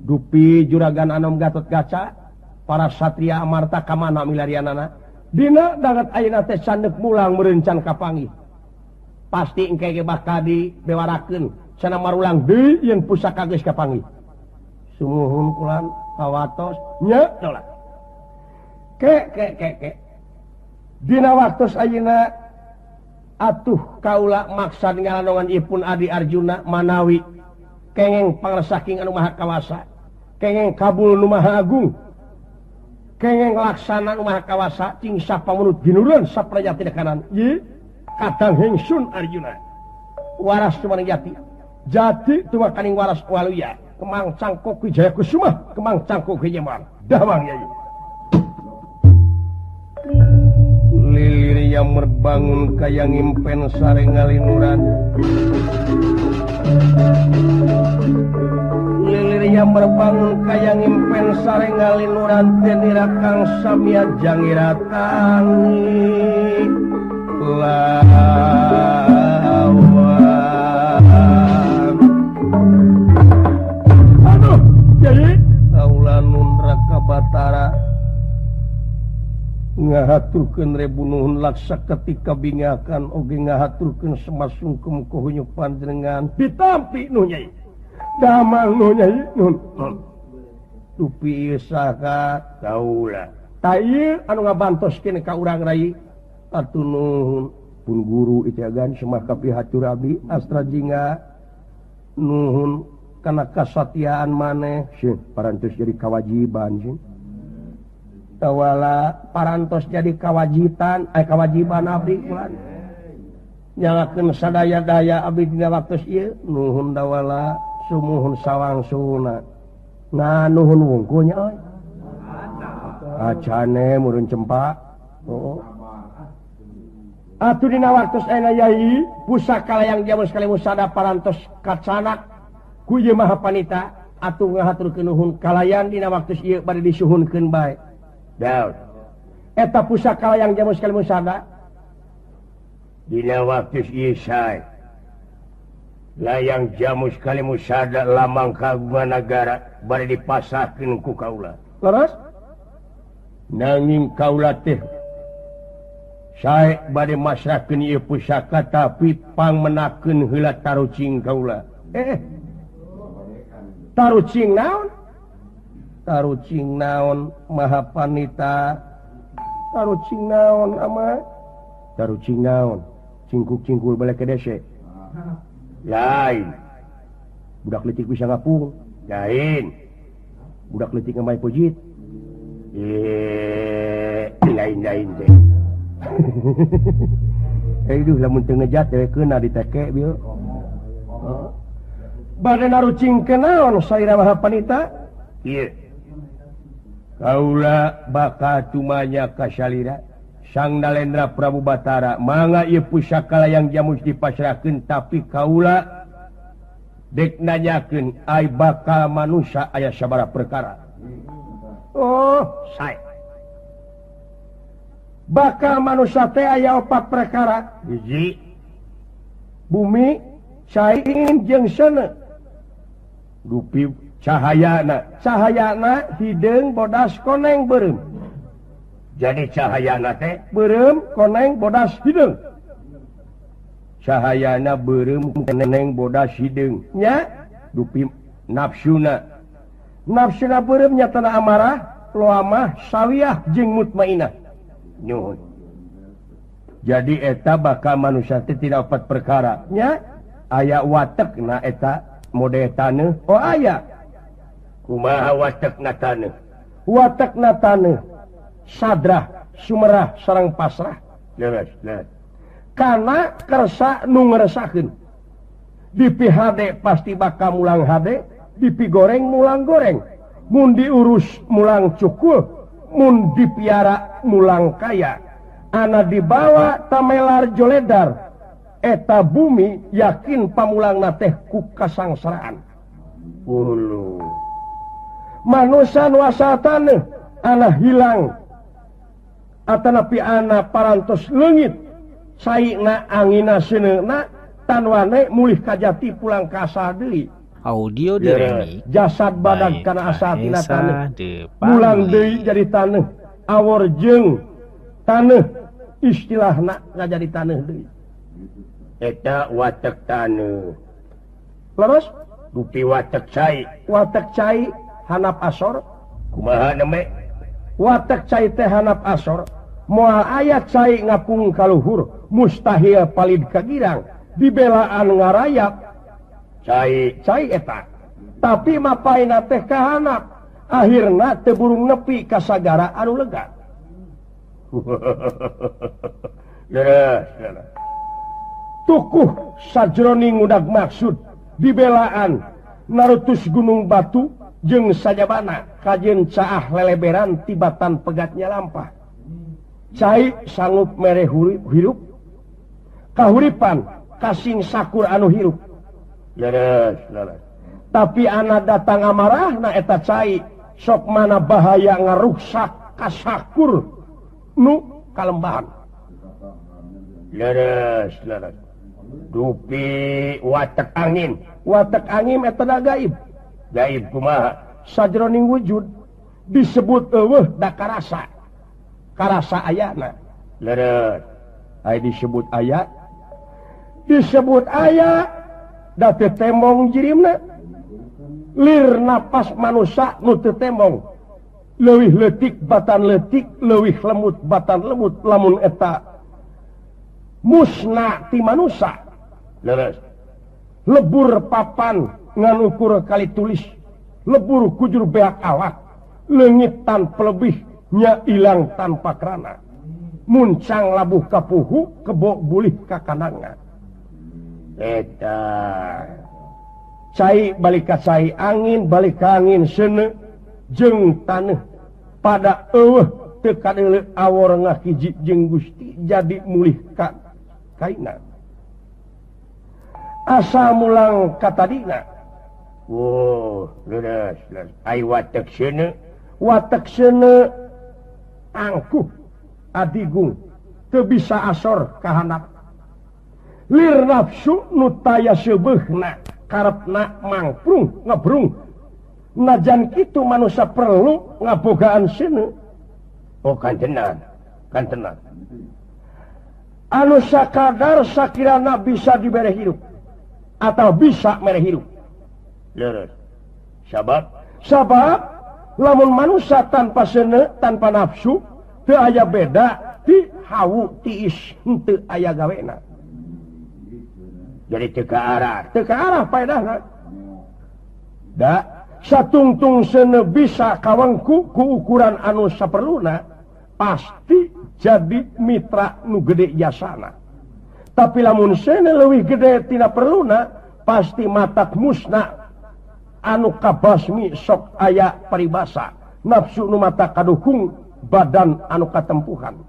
Dupi juragan Anom Gatot Kaca para satria Amarta kamana milarianana? Dina danget ayeuna teh sandek mulang merencan kapanggih. Pasti engke ge bakal dibewarakeun cenah marulang deui yen pusaka geus kapanggih. Sumuhun kulan kawatos nya tolak. Ke ke ke ke. Dina waktos ayeuna atuh kaula maksa ngalandongan ipun Adi Arjuna manawi kengeng pangresaking anu maha kawasa, kengeng kabul nu maha agung, kengeng laksana nu maha kawasa cing sapamunut ginurun saprajati kanan. Ye kadang hengsun Arjuna waras tumaning jati jati tumakaning waras waluya kemang cangkok Wijaya Kusuma kemang cangkok Hijemar dawang yayu. Lilirnya merbangun kaya ngimpen sare ngalinuran. Lilirnya merbangun kaya ngimpen sare ngalinuran tenira kang samya jangira tangi lawan. Aduh, jadi kaula nun Raka Batara Ngahaturkeun rebu nuhun laksa ketika bingakan oge ngahaturkeun semasungkem ku hunyu panjenengan ditampi nu Nyai. Damang nu Nyai nun. Dupi ieu saha kaula. Ta ieu anu ngabantoskeun ka urang rai. Atuh nuhun pun guru itiagan semah kapihatur abdi Astra Jingga nuhun kana kasatiaan maneh sieun parantos jadi kawajiban sieun. Tawala parantos jadi kawajitan kawajiban abdi kula nyalakeun sadaya-daya abdi dina waktos ieu nuhun dawala sumuhun sawangsuna nah nuhun wungkul nya euy acane murun cempa oh atuh dina waktos ayeuna Yai pusaka layang jamus kalimusada parantos kacanak ku ieu Maha Panita atuh ngahaturkeun nuhun kalayan dina waktos ieu bade disuhunkeun bae. Daud. Eta pusaka layang jamus kalimusada dina waktu ieu sae layang jamus kalimusada lamang kagungan nagara bade dipasahkeun ku kaula. Leres? Nanging kaula teh sae bade masrahkeun ieu pusaka tapi pangmenakeun heula tarucing kaula. Tarucing naon? Tarucing naon Maha Panita? Tarucing naon ama? Tarucing naon? Cingkuk-cingkul balik ke dese. Lain. Budak leutik bisa ngapung. Lain. Budak leutik ngamai pojit. Lain-lain teh. Aduh lamun teu ngejat dewe keuna diteke bieu. Bade narucing kenaon salira Maha Panita? Ieu. Kaula bakal tumanya kasalira Sang Nalendra Prabu Batara mangga ieu pusaka layang jamus dipasrahkeun tapi kaula dek nanyakeun ai bakal manusia aya sabaraha perkara. Oh, sae. Bakal manusia teh aya opat perkara. Hiji, bumi, cai jeung seuneu. Dupi cahayana, cahayana hideung bodas koneng beureum. Jadi cahayana teh beureum koneng bodas hideung. Cahayana beureum koneng bodas hideung nya dupi nafsuna. Nafsuna beureum nyatana amarah, loamah, sawiyah jeung mutmainah. Nyuhun. Jadi eta bakal manusia teh tidak opat perkara nya aya watekna eta mode taneuh. Oh aya. Kumaha watekna taneuh? Watekna taneuh sadrah, sumerah, sareng pasrah. Leres, leres. Kana kersa nu ngresakeun. Di PHD pasti bakal mulang HD, dipigoreng mulang goreng. Mun diurus mulang cukul, mun dipiara mulang kaya. Ana dibawa tamelar joledar. Eta bumi yakin pamulangna teh ku kasangsaraan. Ulu. Manusa nu asal taneuh ana hilang atanapi ana parantos leungit saina angina seuneuna tanwane mulih kajati pulang ka asal deui. Audio diremix jasad badan kana asal tina taneuh mulang deui jadi taneuh awor jeung taneuh istilahna ngajadi taneuh deui. Eta watek taneuh. Leres? Dupi watek cai. Watek cai hanap asor. Kumaha neme? Watek cai teh hanap asor. Moal aya cai ngapung kaluhur, mustahil palid kagirang, dibelaan ngarayap. Cai, cai eta. Tapi mapaina teh kahanap, akhirna teu burung nepi ka sagara anu lega. Leres, leres. Tukuh sajroning ngudag maksud dibelaan narutus gunung batu jeung sajabana kajen caah leleberan tibatan pegatnya lampah. Cai sanggup mere hirup kahuripan kasing sakur anu hirup. Leres, leres. Tapi ana datang amarahna eta cai sok mana bahaya ngaruksak kasakur nu kalembahan. Leres, leres. Dupi watek angin. Watek angin eta gaib. Gaib kumaha? Sajroning wujud disebut eueuh da karasa. Karasa ayana. Leres. Aya disebut aya. Disebut aya da teu tembong jirimna. Lir napas manusia nu teu tembong. Leuwih leutik batan leutik, leuwih lemut batan lemut lamun eta musna ti manusia. Leres. Lebur papan ngan ukur kali tulis, lebur kujur beak awak, leungit tanpa lebih, nya ilang tanpa kerana. Muncang labuh kapuhu, kebo bulih ka kananga. Eta cai balik ka cai angin, balik ka angin seuneu jeung taneuh pada eueuh teu kadeuleu awor ngahiji jeung Gusti jadi mulih ka kaina. Asa mulang katadina. Wow, leres, leres. Ai watek seuneu, watek seuneu angkuh adigung teu bisa asor ka handap. Lir nafsu nu taya seubeuhna karepna mangprung ngebrung. Najan kitu manusia perlu ngabogaan seuneu. Oh kantenan, kantenan. Anu sakadar sakirana bisa dibere hirup atau bisa mere hirup. Leres. Sabab, sabab lamun manusia tanpa seuneu, tanpa nafsu, teu aya beda ti hawu tiis henteu aya gawena. Jadi teu ka arah, teu ka arah paedahna. Da satungtung seuneu bisa kawengku ku ukuran anu saperluna, pasti jadi mitra nu gede jasana. Tapi lamun seuneu leuwih gede tina perluna, pasti matak musna anu kabasmi sok aya paribasa. Nafsu nu mata kadukung badan anu katempuhan.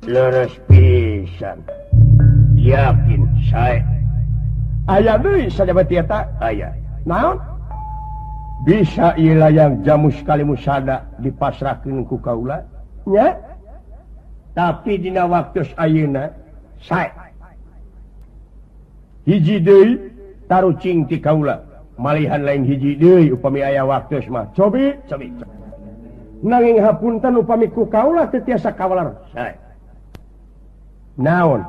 Leres pisan. Yakin sae. Aya deui sajabati eta? Aya. Naon? Bisa ieu layang jamus kalimusada dipasrahkeun ku kaula? Nya. Tapi dina waktu ayeuna sae. Hiji deui tarucing ti kaula. Malihan lain hiji deui upami aya waktu mah. Cobi, cobi. Nanging hapunten upami ku kaula teu tiasa kawalar. Sae. Naon?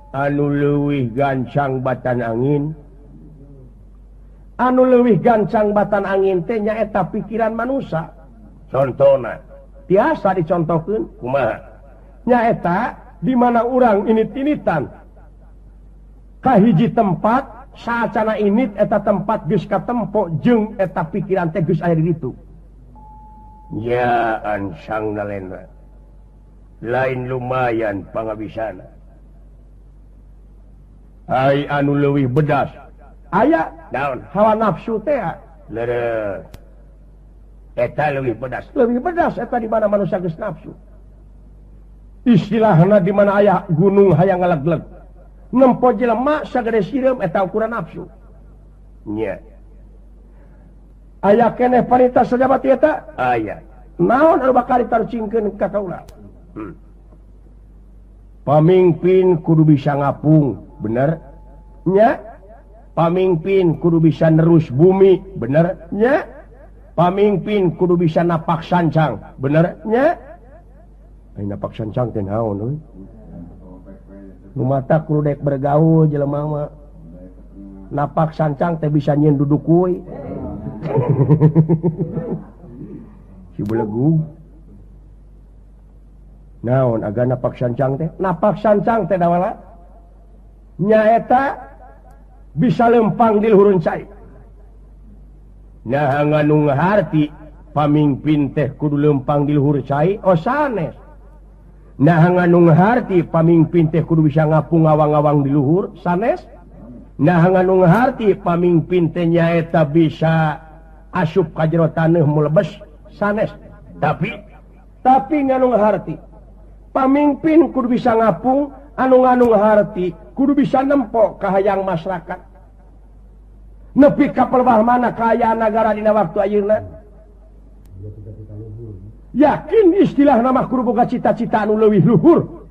Anu leuwih gancang batan angin. Anu leuwih gancang batan angin teh nyaeta pikiran manusia. Contona tiasa dicontohkeun kumaha? Nyaeta di mana urang init-initan ka hiji tempat saacana init eta tempat geus katempo jeung eta pikiran teh geus aya di ditu. Ya ansang nalena. Lain lumayan pangabisana. Ai anu leuwih bedas. Aya daun hawa nafsu teh. Leres. Eta leuwih bedas. Leuwih bedas eta di mana manusia geus nafsu. Istilahna di mana aya gunung hayang ngalegleg. Nempo jelema sagede sireum eta ukuran nafsu. Nya. Aya keneh parita sajabati eta? Aya. Naon anu bakal ditarucingkeun ka kaula? Pamimpin kudu bisa ngapung, bener? Nya. Pamimpin kudu bisa nerus bumi, bener? Nya. Pamimpin kudu bisa napak sancang, bener? Nya. Ai napak sancang teh naon euy? Nu mata kudu dek bergaul jelema mah. Napak sancang teh bisa nyieun duduk kuy. Si belegug. Naon aga napak sancang teh? Napak sancang teh dawala nyaeta bisa lempang di luhurun cai. Nah nganu ngaharti pamimpin teh kudu lempang di luhur cai, oh sanes. Nah nganu ngaharti pamimpin teh kudu bisa ngapung ngawang-ngawang di luhur, sanes. Nah nganu ngaharti pamimpin teh nyaeta bisa asup ka jero taneuh mulebes, sanes. Tapi nganu ngaharti pamimpin kudu bisa ngapung, anu nganu ngaharti kudu bisa nempo kahayang masyarakat. Nepi ka pelebah mana kaayaan nagara dina waktu ayeuna. Yakin istilah nama kudu boga cita-cita anu leuwih luhur.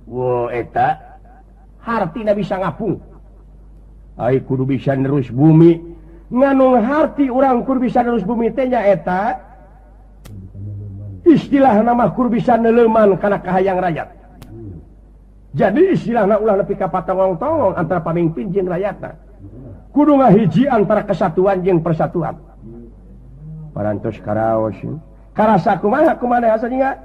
Wo eta hartina bisa ngapung. Ai kudu bisa nerus bumi. Nganu harti urang kudu bisa nerus bumi teh nya eta Istilah nama kur bisa neleuman kana kahayang rakyat. Jadi istilahna ulah nepi ka patongong-tongong antara pamimpin jeung rakyatna. Kudu ngahiji antara kesatuan jeung persatuan. Parantos karaos. Karasa kumaha kumaha asa nya?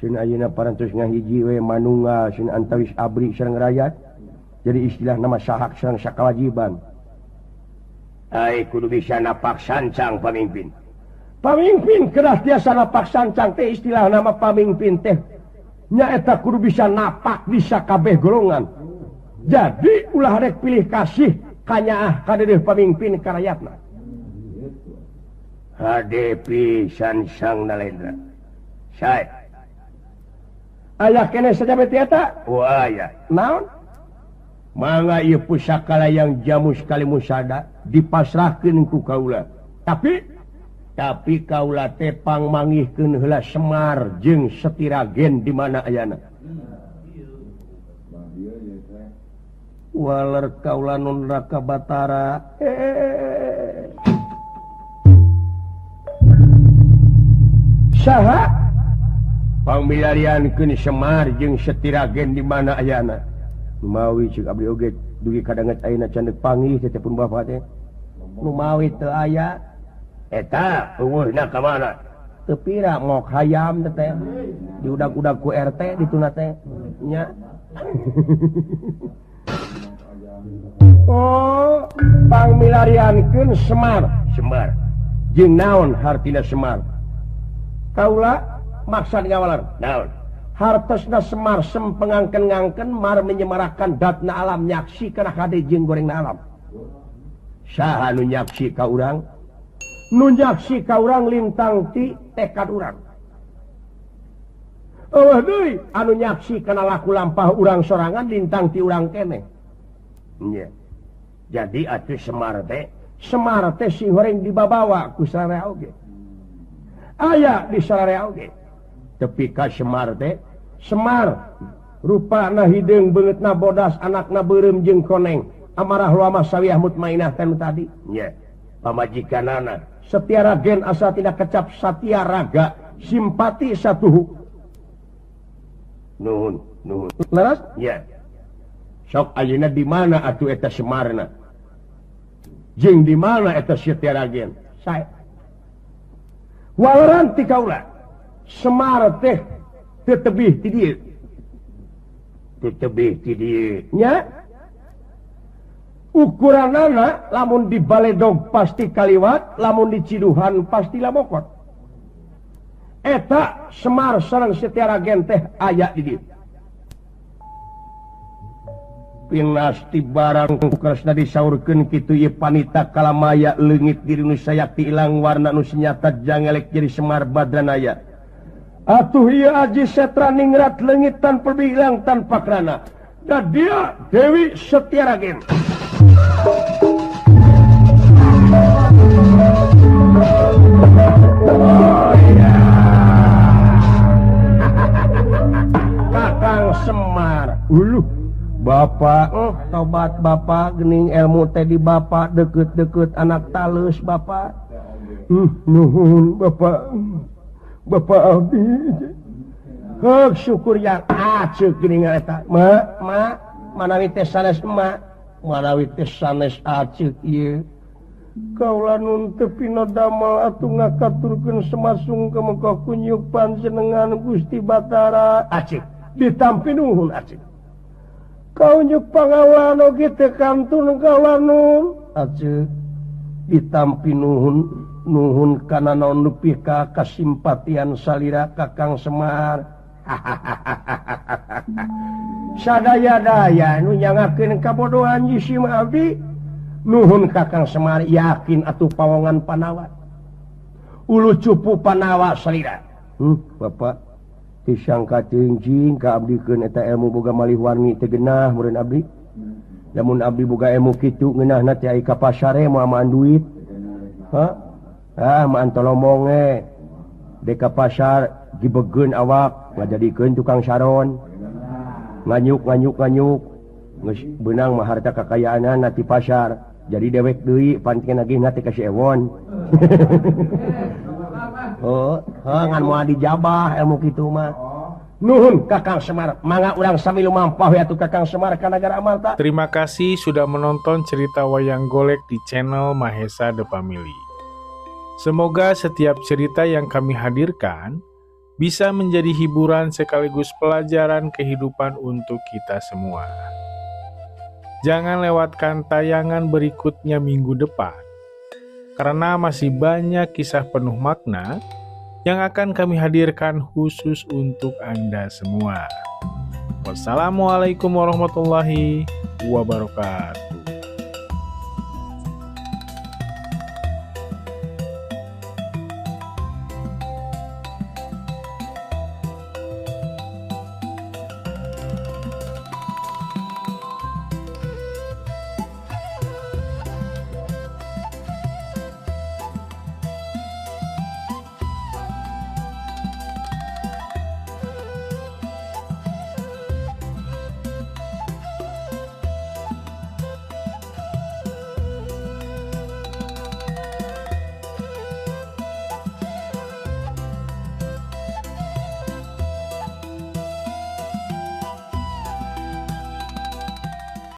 Sun ayeuna parantos ngahiji we manunggal sun antawis abri sareng rakyat. Jadi istilah nama sahak sareng sakawajiban. Ai kudu bisa napak sancang pamimpin. Pamimpin kedah tiasa napak sancang teh istilah nama pamimpin teh nyaeta kudu bisa napak bisa kabeh golongan. Jadi ulah rek pilih kasih kanyaah ka deudeuh pamimpin ka rakyatna. Hade pisan Sang Nalendra. Sae. Aya keneh saja beti eta? Oh aya. Naon? Mangga ieu pusaka layang jamus kalimusada dipasrahkeun ku kaula. Tapi kaula teh pangmangihkeun heula Semar jeung Setiragen di mana ayana. Waler kaula nun Raka Batara. Saha pangmilariankeun Semar jeung Setiragen di mana ayana. Numawi ceuk abdi oge dugi kadanget ayeuna can deuk panggih teh pun bapak teh. Numawi teu aya. Eta eueuhna ka mana? Teu pira mok hayam teh diudag-udag ku RT dituna teh nya. Oh, pangmilariankeun Semar, Semar. Jeung naon hartina Semar? Kaula maksad ngawaler. Naon? Hartosna Semar sempengangken-ngangken mar menyemarakan datna alam nyaksi kana kade jeung gorengna alam. Saha nu nyaksi ka urang? Nu nyaksi ka urang lintang ti tekad urang. Eueuh deui anu nyaksi kana laku lampah urang sorangan lintang ti urang keneh. Nya. Jadi atuh Semar teh sing horeng dibabawa ku sararea oge. Aya di sararea oge. Tepi ka Semar teh, Semar rupana hideung beungeutna bodas anakna beureum jeung koneng. Amarah luamah sawiah mutmainah teh nu tadi. Nya. Pamajikanana Setiaragen asa tidak kecap satia raga simpati satuhu. Nuhun, nuhun. Leres? Nya. Sok ayeuna di mana atuh eta Semarna? Jeung di mana eta Setiaragen? Sae. Waleran ti kaula. Semar teh teu tebih ti dieu. Teu tebih ti dieu. Nya. Ukuranana lamun di baledog pasti kaliwat, lamun di ciduhan pasti lamokot. Eta Semar sareng Setiaragen teh aya di dieu. Pinasti barang kresna disaurkeun kitu ieu panita kalamaya leungit diri nu sayakti ilang warna nu senyata jangelek jadi Semar Badranaya. Atuh ieu aji setra ningrat leungit tanpa bilang tanpa krana. Dan dia Dewi Setiaragen. Oh iya. Kakang Semar. Uluh. Bapak, tobat bapak, gening ilmu teh di bapak, deket-deket anak talus bapak. Nuhun bapak, bapak abdi. Heuk syukur yang aceuk geuning eta. Ma, ma, manawi teh sanes emak, manawi teh sanes aceuk ieu. Kaula nun teu pinodamel atuh ngakaturkeun semasung ka muka kunyuk panjenengan Gusti Batara. Aceuk, ditampi nuhun aceuk. Kaunjuk pangawan oge teu kantun kaula nun aceuk ditampi nuhun nuhun kana naon nepi ka kasimpatian salira Kakang Semar. Sadaya-daya nu nyangakeun kabodohan jisim abdi nuhun Kakang Semar yakin atuh pawongan Panawa ulu cupu Panawa salira. Bapak disangka cingcing ka abdikeun eta ilmu boga malih warni teu geunah meureun abdi. Lamun abdi boga ilmu kitu ngeunahna teh ai ka pasare moal maan duit. Ha? Ah maan tolomong ge. Dek ka pasar gibegeun awak ngajadikeun tukang saron. Nganyuk nganyuk nganyuk geus beunang mah harta kakayaanna ti pasar. Jadi dewek deui panting nagihna teh ka si Ewon. Heuh, ngan moal dijabah ilmu kitu mah. Nuhun Kakang Semar, mangga urang sami lumampah we atuh Kakang Semar ka nagara Amarta. Terima kasih sudah menonton cerita wayang golek di channel Mahesa The Family. Semoga setiap cerita yang kami hadirkan bisa menjadi hiburan sekaligus pelajaran kehidupan untuk kita semua. Jangan lewatkan tayangan berikutnya minggu depan, karena masih banyak kisah penuh makna yang akan kami hadirkan khusus untuk Anda semua. Wassalamualaikum warahmatullahi wabarakatuh.